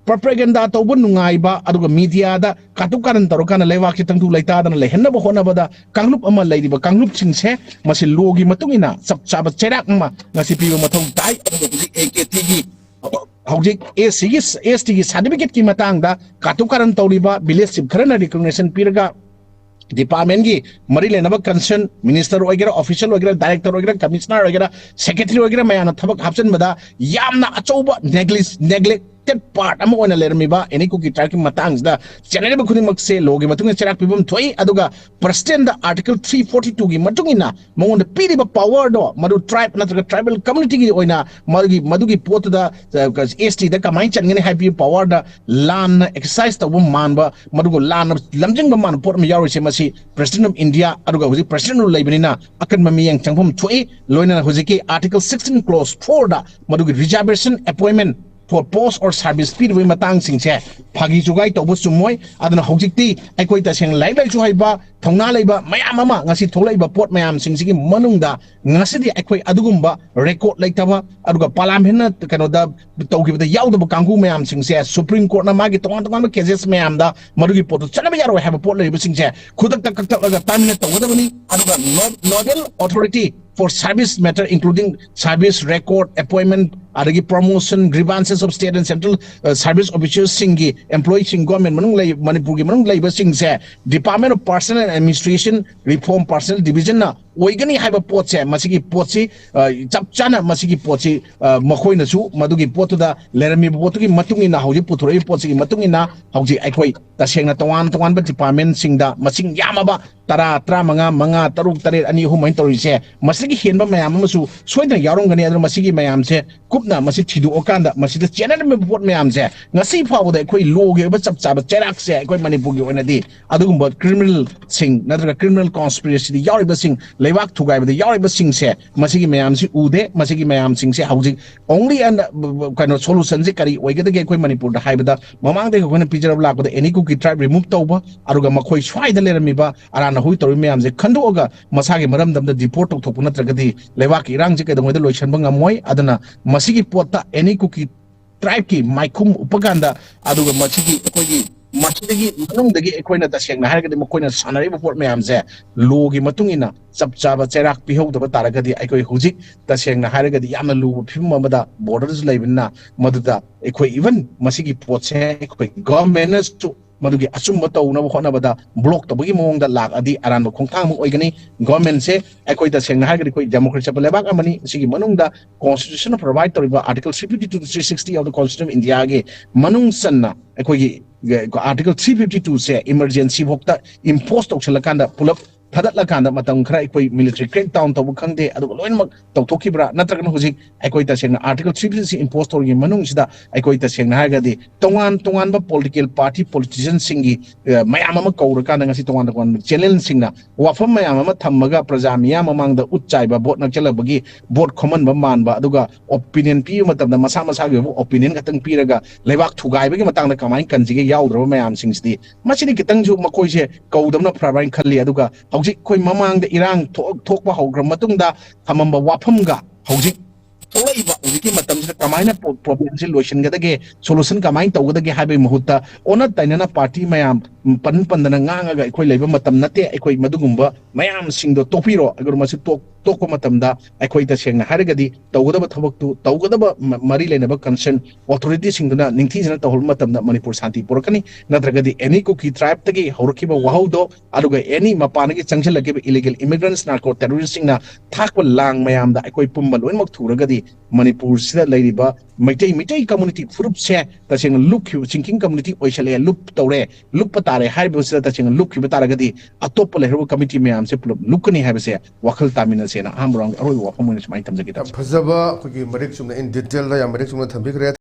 propaganda ꯇꯧꯕ ꯅꯨꯡꯉꯥꯏꯕ, ꯑꯗꯨꯒ mediaꯗ ꯀꯥꯇꯨ ꯀꯥꯔꯟ ꯇꯧꯔꯀꯥꯟꯗ ꯂꯩꯕꯥꯛꯁꯦ ꯇꯪꯗꯨ ꯂꯩꯇꯥꯗꯅ ꯂꯩꯍꯟꯅꯕ ꯍꯣꯠꯅꯕꯗ ꯀꯥꯡꯂꯨꯞ ꯑꯃ ꯂꯩꯔꯤꯕ ꯀꯥꯡꯂꯨꯞꯁꯤꯡꯁꯦ ꯃꯁꯤ lawꯒꯤ ꯃꯇꯨꯡ ꯏꯟꯅ ꯆꯞ ꯆꯥꯕ ꯆꯩꯔꯥꯛ ꯑꯃ ꯉꯁꯤ ꯄꯤꯕ ꯃꯊꯧ ꯇꯥꯏ꯫ ꯑꯗꯨꯒ ꯍꯧꯖꯤꯛ AKTꯒꯤ, ꯍꯧꯖꯤꯛ SCꯒꯤ, STꯒꯤ certificateꯀꯤ ꯃꯇꯥꯡꯗ ꯀꯥꯇꯨ ꯀꯥꯔꯟ ꯇꯧꯔꯤꯕ village chief ꯈꯔꯅ recognition ꯄꯤꯔꯒ departmentꯀꯤ ꯃꯔꯤ ꯂꯩꯅꯕ concern minister ꯑꯣꯏꯒꯦꯔꯥ, official ꯑꯣꯏꯒꯦꯔꯥ, director ꯑꯣꯏꯒꯦꯔꯥ, commissioner ꯑꯣꯏꯒꯦꯔꯥ, secretary ꯑꯣꯏꯒꯦꯔꯥ, ꯃꯌꯥꯝꯅ ꯊꯕꯛ ꯍꯥꯞꯆꯤꯟꯕꯗ ꯌꯥꯝꯅ ꯑꯆꯧꯕ neglig-, neglected part ꯑꯃ ꯑꯣꯏꯅ ꯂꯩꯔꯝꯃꯤꯕ ꯑꯦꯅꯤ ꯀꯨꯀꯤ tribeꯀꯤ ꯃꯇꯥꯡꯁꯤꯗ ꯆꯦꯟꯅꯔꯤꯕ ꯈꯨꯗꯤꯡꯃꯛꯁꯦ lawꯒꯤ ꯃꯇꯨꯡ ꯏꯟꯅ ꯆꯩꯔꯥꯛ ꯄꯤꯐꯝ ꯊꯣꯛꯏ꯫ ꯑꯗꯨꯒ presidentꯗ article three forty twoꯒꯤ ꯃꯇꯨꯡ ꯏꯟꯅ ꯃꯉꯣꯟꯗ ꯄꯤꯔꯤꯕ powerꯗꯣ ꯃꯗꯨ tribe ꯅꯠꯇ꯭ꯔꯒ tribal communityꯒꯤ ꯑꯣꯏꯅ ꯃꯗꯨꯒꯤ, ꯃꯗꯨꯒꯤ ꯄꯣꯠꯇꯨꯗ, ꯑ, STꯗ ꯀꯃꯥꯏꯅ ꯆꯟꯒꯅꯤ ꯍꯥꯏꯕꯒꯤ powerꯗ ꯂꯥꯟꯅ exercise ꯇꯧꯕ ꯃꯥꯟꯕ, ꯃꯗꯨꯒ ꯂꯥꯟꯅ ꯂꯝꯖꯤꯡꯕ ꯃꯥꯟꯕ ꯄꯣꯠ ꯑꯃ ꯌꯥꯎꯔꯤꯁꯦ, ꯃꯁꯤ president of India ꯑꯗꯨꯒ ꯍꯧꯖꯤꯛ presidentꯅ ꯂꯩꯕꯅꯤꯅ ꯑꯀꯟꯕ ꯃꯤꯠꯌꯦꯡ ꯆꯪꯐꯝ ꯊꯣꯛꯏ꯫ ꯂꯣꯏꯅꯅ ꯍꯧꯖꯤꯛꯀꯤ article sixteen clause fourꯗ ꯃꯗꯨꯒꯤ reservation appointment for post or service ꯄꯤꯔꯤꯕꯒꯤ ꯃꯇꯥꯡꯁꯤꯡꯁꯦ ꯐꯥꯒꯤ ꯖꯨꯒꯥꯏ ꯇꯧꯕ ꯆꯨꯝꯃꯣꯏ꯫ ꯑꯗꯨꯅ ꯍꯧꯖꯤꯛꯇꯤ ꯑꯩꯈꯣꯏ ꯇꯁꯦꯡꯅ ꯂꯥꯏꯔꯤꯛ ꯂꯥꯏꯁꯨ ꯍꯩꯕ, ꯊꯧꯅꯥ ꯂꯩꯕ ꯃꯌꯥꯝ ꯑꯃ ꯉꯁꯤ ꯊꯣꯛꯂꯛꯏꯕ ꯄꯣꯠ ꯃꯌꯥꯝꯁꯤꯡꯁꯤꯒꯤ ꯃꯅꯨꯡꯗ ꯉꯁꯤꯗꯤ ꯑꯩꯈꯣꯏ ꯑꯗꯨꯒꯨꯝꯕ record ꯂꯩꯇꯕ, ꯑꯗꯨꯒ parliamentꯅ ꯀꯩꯅꯣꯗ ꯇꯧꯈꯤꯕꯗ ꯌꯥꯎꯗꯕ ꯀꯥꯡꯕꯨ ꯃꯌꯥꯝꯁꯤꯡꯁꯦ Supreme Courtꯅ ꯃꯥꯒꯤ ꯇꯣꯉꯥꯟ ꯇꯣꯉꯥꯟꯕ cases ꯃꯌꯥꯝꯗ ꯃꯗꯨꯒꯤ ꯄꯣꯠꯇꯨ ꯆꯠꯅꯕ ꯌꯥꯔꯣꯏ ꯍꯥꯏꯕ ꯄꯣꯠ ꯂꯩꯔꯤꯕꯁꯤꯡꯁꯦ ꯈꯨꯗꯛꯇ ꯀꯛꯊꯠꯂꯒ terminate ꯇꯧꯒꯗꯕꯅꯤ꯫ ꯑꯗꯨꯒ no-, nodal authority for service matter, including service record, appointment, ꯑꯗꯒꯤ promotion, grievances of state and central, ꯑ, service officiersꯁꯤꯡꯒꯤ, employeeꯁꯤꯡ, government ꯃꯅꯨꯡ ꯂꯩ, ꯃꯅꯤꯄꯨꯔꯒꯤ ꯃꯅꯨꯡ ꯂꯩꯕꯁꯤꯡꯁꯦ Department of Personnel and Administration Reform, Personnel Divisionꯅ ꯑꯣꯏꯒꯅꯤ ꯍꯥꯏꯕ ꯄꯣꯠꯁꯦ, ꯃꯁꯤꯒꯤ ꯄꯣꯠꯁꯤ, ꯑ, ꯆꯞ ꯆꯥꯅ ꯃꯁꯤꯒꯤ ꯄꯣꯠꯁꯤ, ꯑ, ꯃꯈꯣꯏꯅꯁꯨ ꯃꯗꯨꯒꯤ ꯄꯣꯠꯇꯨꯗ ꯂꯩꯔꯝꯃꯤꯕ ꯄꯣꯠꯇꯨꯒꯤ ꯃꯇꯨꯡ ꯏꯟꯅ ꯍꯧꯖꯤꯛ ꯄꯨꯊꯣꯔꯛꯏꯕ ꯄꯣꯠꯁꯤꯒꯤ ꯃꯇꯨꯡ ꯏꯟꯅ ꯍꯧꯖꯤꯛ ꯑꯩꯈꯣꯏ ꯇꯁꯦꯡꯅ ꯇꯣꯉꯥꯟ ꯇꯣꯉꯥꯟꯕ departmentꯁꯤꯡꯗ ꯃꯁꯤꯡ ꯌꯥꯝꯃꯕ ꯇꯔꯥ, ꯇꯔꯥꯃꯉꯥ, ꯃꯉꯥ, ꯇꯔꯨꯛ, ꯇꯔꯦꯠ, ꯑꯅꯤ, ꯑꯍꯨꯝ ꯍꯥꯏꯅ ꯇꯧꯔꯤꯁꯦ, ꯃꯁꯤꯗꯒꯤ ꯍꯦꯟꯕ ꯃꯌꯥꯝ ꯑꯃꯁꯨ ꯁꯣꯏꯗꯅ ꯌꯥꯎꯔꯝꯒꯅꯤ꯫ ꯑꯗꯨꯅ ꯃꯁꯤꯒꯤ ꯃꯌꯥꯝꯁꯦ ꯀꯨꯞ ꯃꯁꯤ ꯊꯤꯗꯣꯛꯑꯀꯥꯟꯗ ꯃꯁꯤꯗ ꯆꯦꯟꯅꯔꯝꯃꯤꯕ ꯄꯣꯠ ꯃꯌꯥꯝꯁꯦ ꯉꯁꯤ ꯐꯥꯎꯕꯗ ꯑꯩꯈꯣꯏ ꯂꯣꯒꯤ ꯑꯣꯏꯕ ꯆꯞ ꯆꯥꯕ ꯆꯩꯔꯥꯛꯁꯦ ꯑꯩꯈꯣꯏ ꯃꯅꯤꯄꯨꯔꯒꯤ ꯑꯣꯏꯅꯗꯤ ꯑꯗꯨꯒꯨꯝꯕ ꯀ꯭ꯔꯤꯃꯤꯅꯦꯜꯁꯤꯡ ꯅꯠꯇ꯭ꯔꯒ ꯀ꯭ꯔꯤꯃꯤꯅꯦꯜ ꯀꯣꯟꯁꯄꯤꯔꯦꯁꯤꯗ ꯌꯥꯎꯔꯤꯕꯁꯤꯡ, ꯂꯩꯕꯥꯛ ꯊꯨꯒꯥꯏꯕꯗ ꯌꯥꯎꯔꯤꯕꯁꯤꯡꯁꯦ, ꯃꯁꯤꯒꯤ ꯃꯌꯥꯝꯁꯤ ꯎꯗꯦ꯫ ꯃꯁꯤꯒꯤ ꯃꯌꯥꯝꯁꯤꯡꯁꯦ ꯍꯧꯖꯤꯛ only and, uh, ꯀꯩꯅꯣ, ꯁꯣꯂꯨꯁꯟꯁꯦ ꯀꯔꯤ ꯑꯣꯏꯒꯗꯒꯦ ꯑꯩꯈꯣꯏ ꯃꯅꯤꯄꯨꯔꯗ ꯍꯥꯏꯕꯗ, ꯃꯃꯥꯡꯗꯒꯤ ꯑꯩꯈꯣꯏꯅ ꯄꯤꯖꯔꯕ ꯂꯥꯛꯄꯗ ꯑꯦꯅꯤ ꯀꯨꯀꯤ ꯇ꯭ꯔꯥꯏꯕ ꯔꯤꯃꯨꯚ ꯇꯧꯕ, ꯑꯗꯨꯒ ꯃꯈꯣꯏ ꯁ꯭ꯋꯥꯏꯗ ꯂꯩꯔꯝꯃꯤꯕ ꯑꯔꯥꯟ ꯑꯍꯨꯏ ꯇꯧꯔꯤꯕ ꯃꯌꯥꯝꯁꯦ ꯈꯟꯗꯣꯛꯑꯒ ꯃꯁꯥꯒꯤ ꯃꯔꯝꯗꯝꯗ ꯗꯤꯄꯣꯔꯠ ꯇꯧꯊꯣꯛꯄ ꯅꯠꯇ꯭ꯔꯒꯗꯤ ꯂꯩꯕꯥꯛꯀꯤ ꯏꯔꯥꯡꯁꯦ ꯀꯩꯗꯧꯉꯩꯗ ꯂꯣꯏꯁꯤꯟꯕ ꯉꯝꯃꯣꯏ꯫ ꯑꯗꯨꯅ ꯃꯁꯤꯒꯤ ꯄꯣꯠꯇ ꯑꯦꯅꯤ ꯀꯨꯀꯤ ꯇ꯭ꯔꯥꯏꯕꯀꯤ ꯃꯥꯏꯈꯨꯝ ꯎꯞꯄ ꯀꯥꯟꯗ, ꯑꯗꯨꯒ ꯃꯁꯤꯒꯤ ꯑꯩꯈꯣꯏꯒꯤ ꯃꯁꯤꯗꯒꯤ ꯃꯅꯨꯡꯗꯒꯤ ꯑꯩꯈꯣꯏꯅ ꯇꯁꯦꯡꯅ ꯍꯥꯏꯔꯒꯗꯤ ꯃꯈꯣꯏꯅ ꯁꯥꯟꯅꯔꯤꯕ ꯄꯣꯠ ꯃꯌꯥꯝꯁꯦ ꯂꯣꯒꯤ ꯃꯇꯨꯡ ꯏꯟꯅ ꯆꯞ ꯆꯥꯕ ꯆꯩꯔꯥꯛ ꯄꯤꯍꯧꯗꯕ ꯇꯥꯔꯒꯗꯤ ꯑꯩꯈꯣꯏ ꯍꯧꯖꯤꯛ ꯇꯁꯦꯡꯅ ꯍꯥꯏꯔꯒꯗꯤ ꯌꯥꯝꯅ ꯂꯨꯕ ꯐꯤꯕꯝ ꯑꯃꯗ ꯕꯣꯔꯗꯔꯁꯨ ꯂꯩꯕꯅꯤꯅ ꯃꯗꯨꯗ ꯑꯩꯈꯣꯏ ꯏꯚꯟ ꯃꯁꯤꯒꯤ ꯄꯣꯠꯁꯦ ꯑꯩꯈꯣꯏ ꯒꯚꯔꯟꯃꯦꯟꯅꯁꯨ ꯃꯗꯨꯒꯤ ꯑꯆꯨꯝꯕ ꯇꯧꯅꯕ ꯍꯣꯠꯅꯕꯗ ꯕ꯭ꯂꯣꯛ ꯇꯧꯕꯒꯤ ꯃꯑꯣꯡꯗ ꯂꯥꯛꯑꯗꯤ ꯑꯔꯥꯟꯕ ꯈꯣꯡꯊꯥꯡ ꯑꯃ ꯑꯣꯏꯒꯅꯤ꯫ ꯒꯚꯔꯟꯃꯦꯟꯁꯦ ꯑꯩꯈꯣꯏ ꯇꯁꯦꯡꯅ ꯍꯥꯏꯔꯒꯗꯤ ꯑꯩꯈꯣꯏ ꯗꯦꯃꯣꯀ꯭ꯔꯦꯁꯤ ꯆꯠꯄ ꯂꯩꯕꯥꯛ ꯑꯃꯅꯤ꯫ ꯁꯤꯒꯤ ꯃꯅꯨꯡꯗ ꯀꯣꯟꯁꯇꯤꯇ꯭ꯌꯨꯁꯟꯅ ꯄ꯭ꯔꯣꯚꯥꯏꯗ ꯇꯧꯔꯤꯕ Article three fifty two, three sixty of the Constitution of Indiaꯒꯤ ꯃꯅꯨꯡ ꯆꯟꯅ ꯑꯩꯈꯣꯏꯒꯤ Article three fifty twoꯁꯦ ꯏꯃꯔꯖꯦꯟꯁꯤ ꯐꯥꯎꯇ ꯏꯝꯄꯣꯁ ꯇꯧꯁꯜꯂꯀꯥꯟꯗ ꯄꯨꯂꯞ ꯊꯥꯗꯠꯂꯀꯥꯟꯗ ꯃꯇꯝ ꯈꯔ ꯑꯩꯈꯣꯏ ꯃꯤꯂꯤꯇꯔꯤ ꯀ꯭ꯔꯦꯛ ꯗꯥꯎꯟ ꯇꯧꯕ ꯈꯪꯗꯦ, ꯑꯗꯨꯒ ꯂꯣꯏꯅꯃꯛ ꯇꯧꯊꯣꯛꯈꯤꯕ꯭ꯔꯥ? ꯅꯠꯇ꯭ꯔꯒꯅ ꯍꯧꯖꯤꯛ ꯑꯩꯈꯣꯏ ꯇꯁꯦꯡꯅ Article three fifty two ꯏꯝꯄꯣꯁ ꯇꯧꯔꯤꯉꯩ ꯃꯅꯨꯡꯁꯤꯗ ꯑꯩꯈꯣꯏ ꯇꯁꯦꯡꯅ ꯍꯥꯏꯔꯒꯗꯤ ꯇꯣꯉꯥꯟ ꯇꯣꯉꯥꯟꯕ ꯄꯣꯂꯤꯇꯤꯀꯦꯜ ꯄꯥꯔꯇꯤ ꯄꯣꯂꯤꯇꯤꯁꯤꯌꯟꯁꯤꯡꯒꯤ ꯃꯌꯥꯝ ꯑꯃ ꯀꯧꯔꯀꯥꯟꯗ ꯉꯁꯤ ꯇꯣꯉꯥꯟ ꯇꯣꯉꯥꯟꯕ ꯆꯦꯅꯦꯜꯁꯤꯡꯅ ꯋꯥꯐꯝ ꯃꯌꯥꯝ ꯑꯃ ꯊꯝꯃꯒ ꯄ꯭ꯔꯖꯥ ꯃꯤꯌꯥꯝ ꯃꯃꯥꯡꯗ ꯎꯠ ꯆꯥꯏꯕ, ꯚꯣꯠ ꯅꯛꯁꯜꯂꯛꯄꯒꯤ ꯚꯣꯠ ꯈꯣꯝꯍꯟꯕ ꯃꯥꯟꯕ, ꯑꯗꯨꯒ ꯑꯣꯄꯤꯅꯤꯌꯟ ꯄꯤꯕ ꯃꯇꯝꯗ ꯃꯁꯥ ꯃꯁꯥꯒꯤ ꯑꯣꯏꯕ ꯑꯣꯄꯤꯅꯤꯌꯟ ꯈꯛꯇꯪ ꯄꯤꯔꯒ ꯂꯩꯕꯥꯛ ꯊꯨꯒꯥꯏꯕꯒꯤ ꯃꯇꯥꯡꯗ ꯀꯃꯥꯏꯅ ꯀꯟꯁꯤꯒꯦ ꯌꯥꯎꯗ꯭ꯔꯕ ꯃꯌꯥꯝꯁꯤꯡꯁꯤꯗꯤ, ꯃꯁꯤꯗꯤ ꯈꯤꯇꯪꯁꯨ ꯃꯈꯣꯏꯁꯦ ꯀꯧꯗꯕꯅ ꯐꯔꯕ꯭ꯔꯥ ꯍꯥꯏꯅ ꯈꯜꯂꯤ꯫ ꯑꯗꯨꯒ ꯍꯧꯖꯤꯛ ꯑꯩꯈꯣꯏ ꯃꯃꯥꯡꯗ ꯏꯔꯥꯡ ꯊꯣꯛ-, ꯊꯣꯛꯄ ꯍꯧꯈ꯭ꯔ ꯃꯇꯨꯡꯗ ꯊꯝꯃꯝꯕ ꯋꯥꯐꯝꯒ ꯍꯧꯖꯤꯛ ꯊꯣꯛꯂꯛꯏꯕ ꯍꯧꯖꯤꯛꯀꯤ ꯃꯇꯝꯁꯤꯗ ꯀꯃꯥꯏꯅ ꯄ꯭ꯔꯣ-, ꯄ꯭ꯔꯣꯕ꯭ꯂꯦꯝꯁꯤ ꯂꯣꯏꯁꯤꯟꯒꯗꯒꯦ, ꯁꯣꯂꯨꯁꯟ ꯀꯃꯥꯏꯅ ꯇꯧꯒꯗꯒꯦ ꯍꯥꯏꯕꯒꯤ ꯃꯍꯨꯠꯇ ꯑꯣꯟꯅ ꯇꯩꯅꯅ ꯄꯥꯔꯇꯤ ꯃꯌꯥꯝ ꯄꯟ ꯄꯟꯗꯅ ꯉꯥꯡꯉꯒ ꯑꯩꯈꯣꯏ ꯂꯩꯕ ꯃꯇꯝ ꯅꯠꯇꯦ꯫ ꯑꯩꯈꯣꯏ ꯃꯗꯨꯒꯨꯝꯕ ꯃꯌꯥꯝꯁꯤꯡꯗꯣ ꯇꯣꯛꯄꯤꯔꯣ꯫ ꯑꯗꯨꯒ ꯃꯁꯤ ꯇꯣꯛ-, ꯇꯣꯛꯄ ꯃꯇꯝꯗ ꯑꯩꯈꯣꯏ ꯇꯁꯦꯡꯅ ꯍꯥꯏꯔꯒꯗꯤ ꯇꯧꯒꯗꯕ ꯊꯕꯛꯇꯨ ꯇꯧꯒꯗꯕ ꯃ-, ꯃꯔꯤ ꯂꯩꯅꯕ ꯀꯟꯁꯔꯟ ꯑꯣꯊꯣꯔꯤꯇꯤꯁꯤꯡꯗꯨꯅ ꯅꯤꯡꯊꯤꯖꯅ ꯇꯧꯍꯟꯕ ꯃꯇꯝꯗ ꯃꯅꯤꯄꯨꯔ ꯁꯥꯟꯇꯤ ꯄꯨꯔꯛꯀꯅꯤ꯫ ꯅꯠꯇ꯭ꯔꯒꯗꯤ ꯑꯦꯅꯤ ꯀꯨꯀꯤ ꯇ꯭ꯔꯥꯏꯕꯇꯒꯤ ꯍꯧꯔꯛꯈꯤꯕ ꯋꯥꯍꯧꯗꯣ, ꯑꯗꯨꯒ ꯑꯦꯅꯤ ꯃꯄꯥꯟꯗꯒꯤ ꯆꯪꯁꯤꯜꯂꯛꯈꯤꯕ ꯏꯂꯤꯒꯦꯜ ꯏꯃꯤꯒ꯭ꯔꯦꯟꯁ, ꯅꯥꯔꯀꯣ ꯇꯦꯔꯣꯔꯤꯁꯁꯤꯡꯅ ꯊꯥꯛꯄ ꯂꯥꯡ ꯃꯌꯥꯝꯗ ꯑꯩꯈꯣꯏ ꯄꯨꯝꯕ ꯂꯣꯏꯅꯃꯛ ꯊꯨꯔꯒꯗꯤ ꯃꯅꯤꯄꯨꯔꯁꯤꯗ ꯂꯩꯔꯤꯕ ꯃꯩꯇꯩ, ꯃꯩꯇꯩ ꯀꯝꯃꯨꯅꯤꯇꯤ ꯐꯨꯔꯨꯞꯁꯦ ꯇꯁꯦꯡꯅ ꯂꯨꯞꯈꯤꯕ, ꯁꯤꯡꯀꯤꯡ ꯀꯝꯃꯨꯅꯤꯇꯤ ꯑꯣꯏꯁꯜꯂꯛꯑꯦ, ꯂꯨꯞ ꯇꯧꯔꯦ, ꯂꯨꯞꯄ ꯇꯥꯔꯦ ꯍꯥꯏꯔꯤꯕꯁꯤꯗ ꯇꯁꯦꯡꯅ ꯂꯨꯞꯈꯤꯕ ꯇꯥꯔꯒꯗꯤ ꯑꯇꯣꯞꯄ ꯂꯩꯍꯧꯔꯤꯕ ꯀꯝꯃꯤꯇꯤ ꯃꯌꯥꯝꯁꯦ ꯄꯨꯂꯞ ꯂꯨꯞꯀꯅꯤ ꯍꯥꯏꯕꯁꯦ ꯋꯥꯈꯜ ꯇꯥꯃꯤꯟꯅꯁꯦ꯫ ꯍꯥꯏꯅ ꯑꯍꯥꯟꯕ ꯔꯥꯎꯟꯒꯤ ꯑꯔꯣꯏꯕ ꯋꯥꯐꯝ ꯑꯣꯏꯅ ꯁꯨꯃꯥꯏꯅ ꯊꯝꯖꯒꯦ ꯇꯧꯖꯩ꯫ ꯐꯖꯕ ꯑꯩꯈꯣꯏꯒꯤ ꯃꯔꯤꯛ ꯆꯨꯝꯅ in detail ꯗ ꯌꯥꯝ ꯃꯔꯤꯛ ꯆꯨꯝꯅ ꯊꯝꯕꯤꯈ꯭ꯔꯦ꯫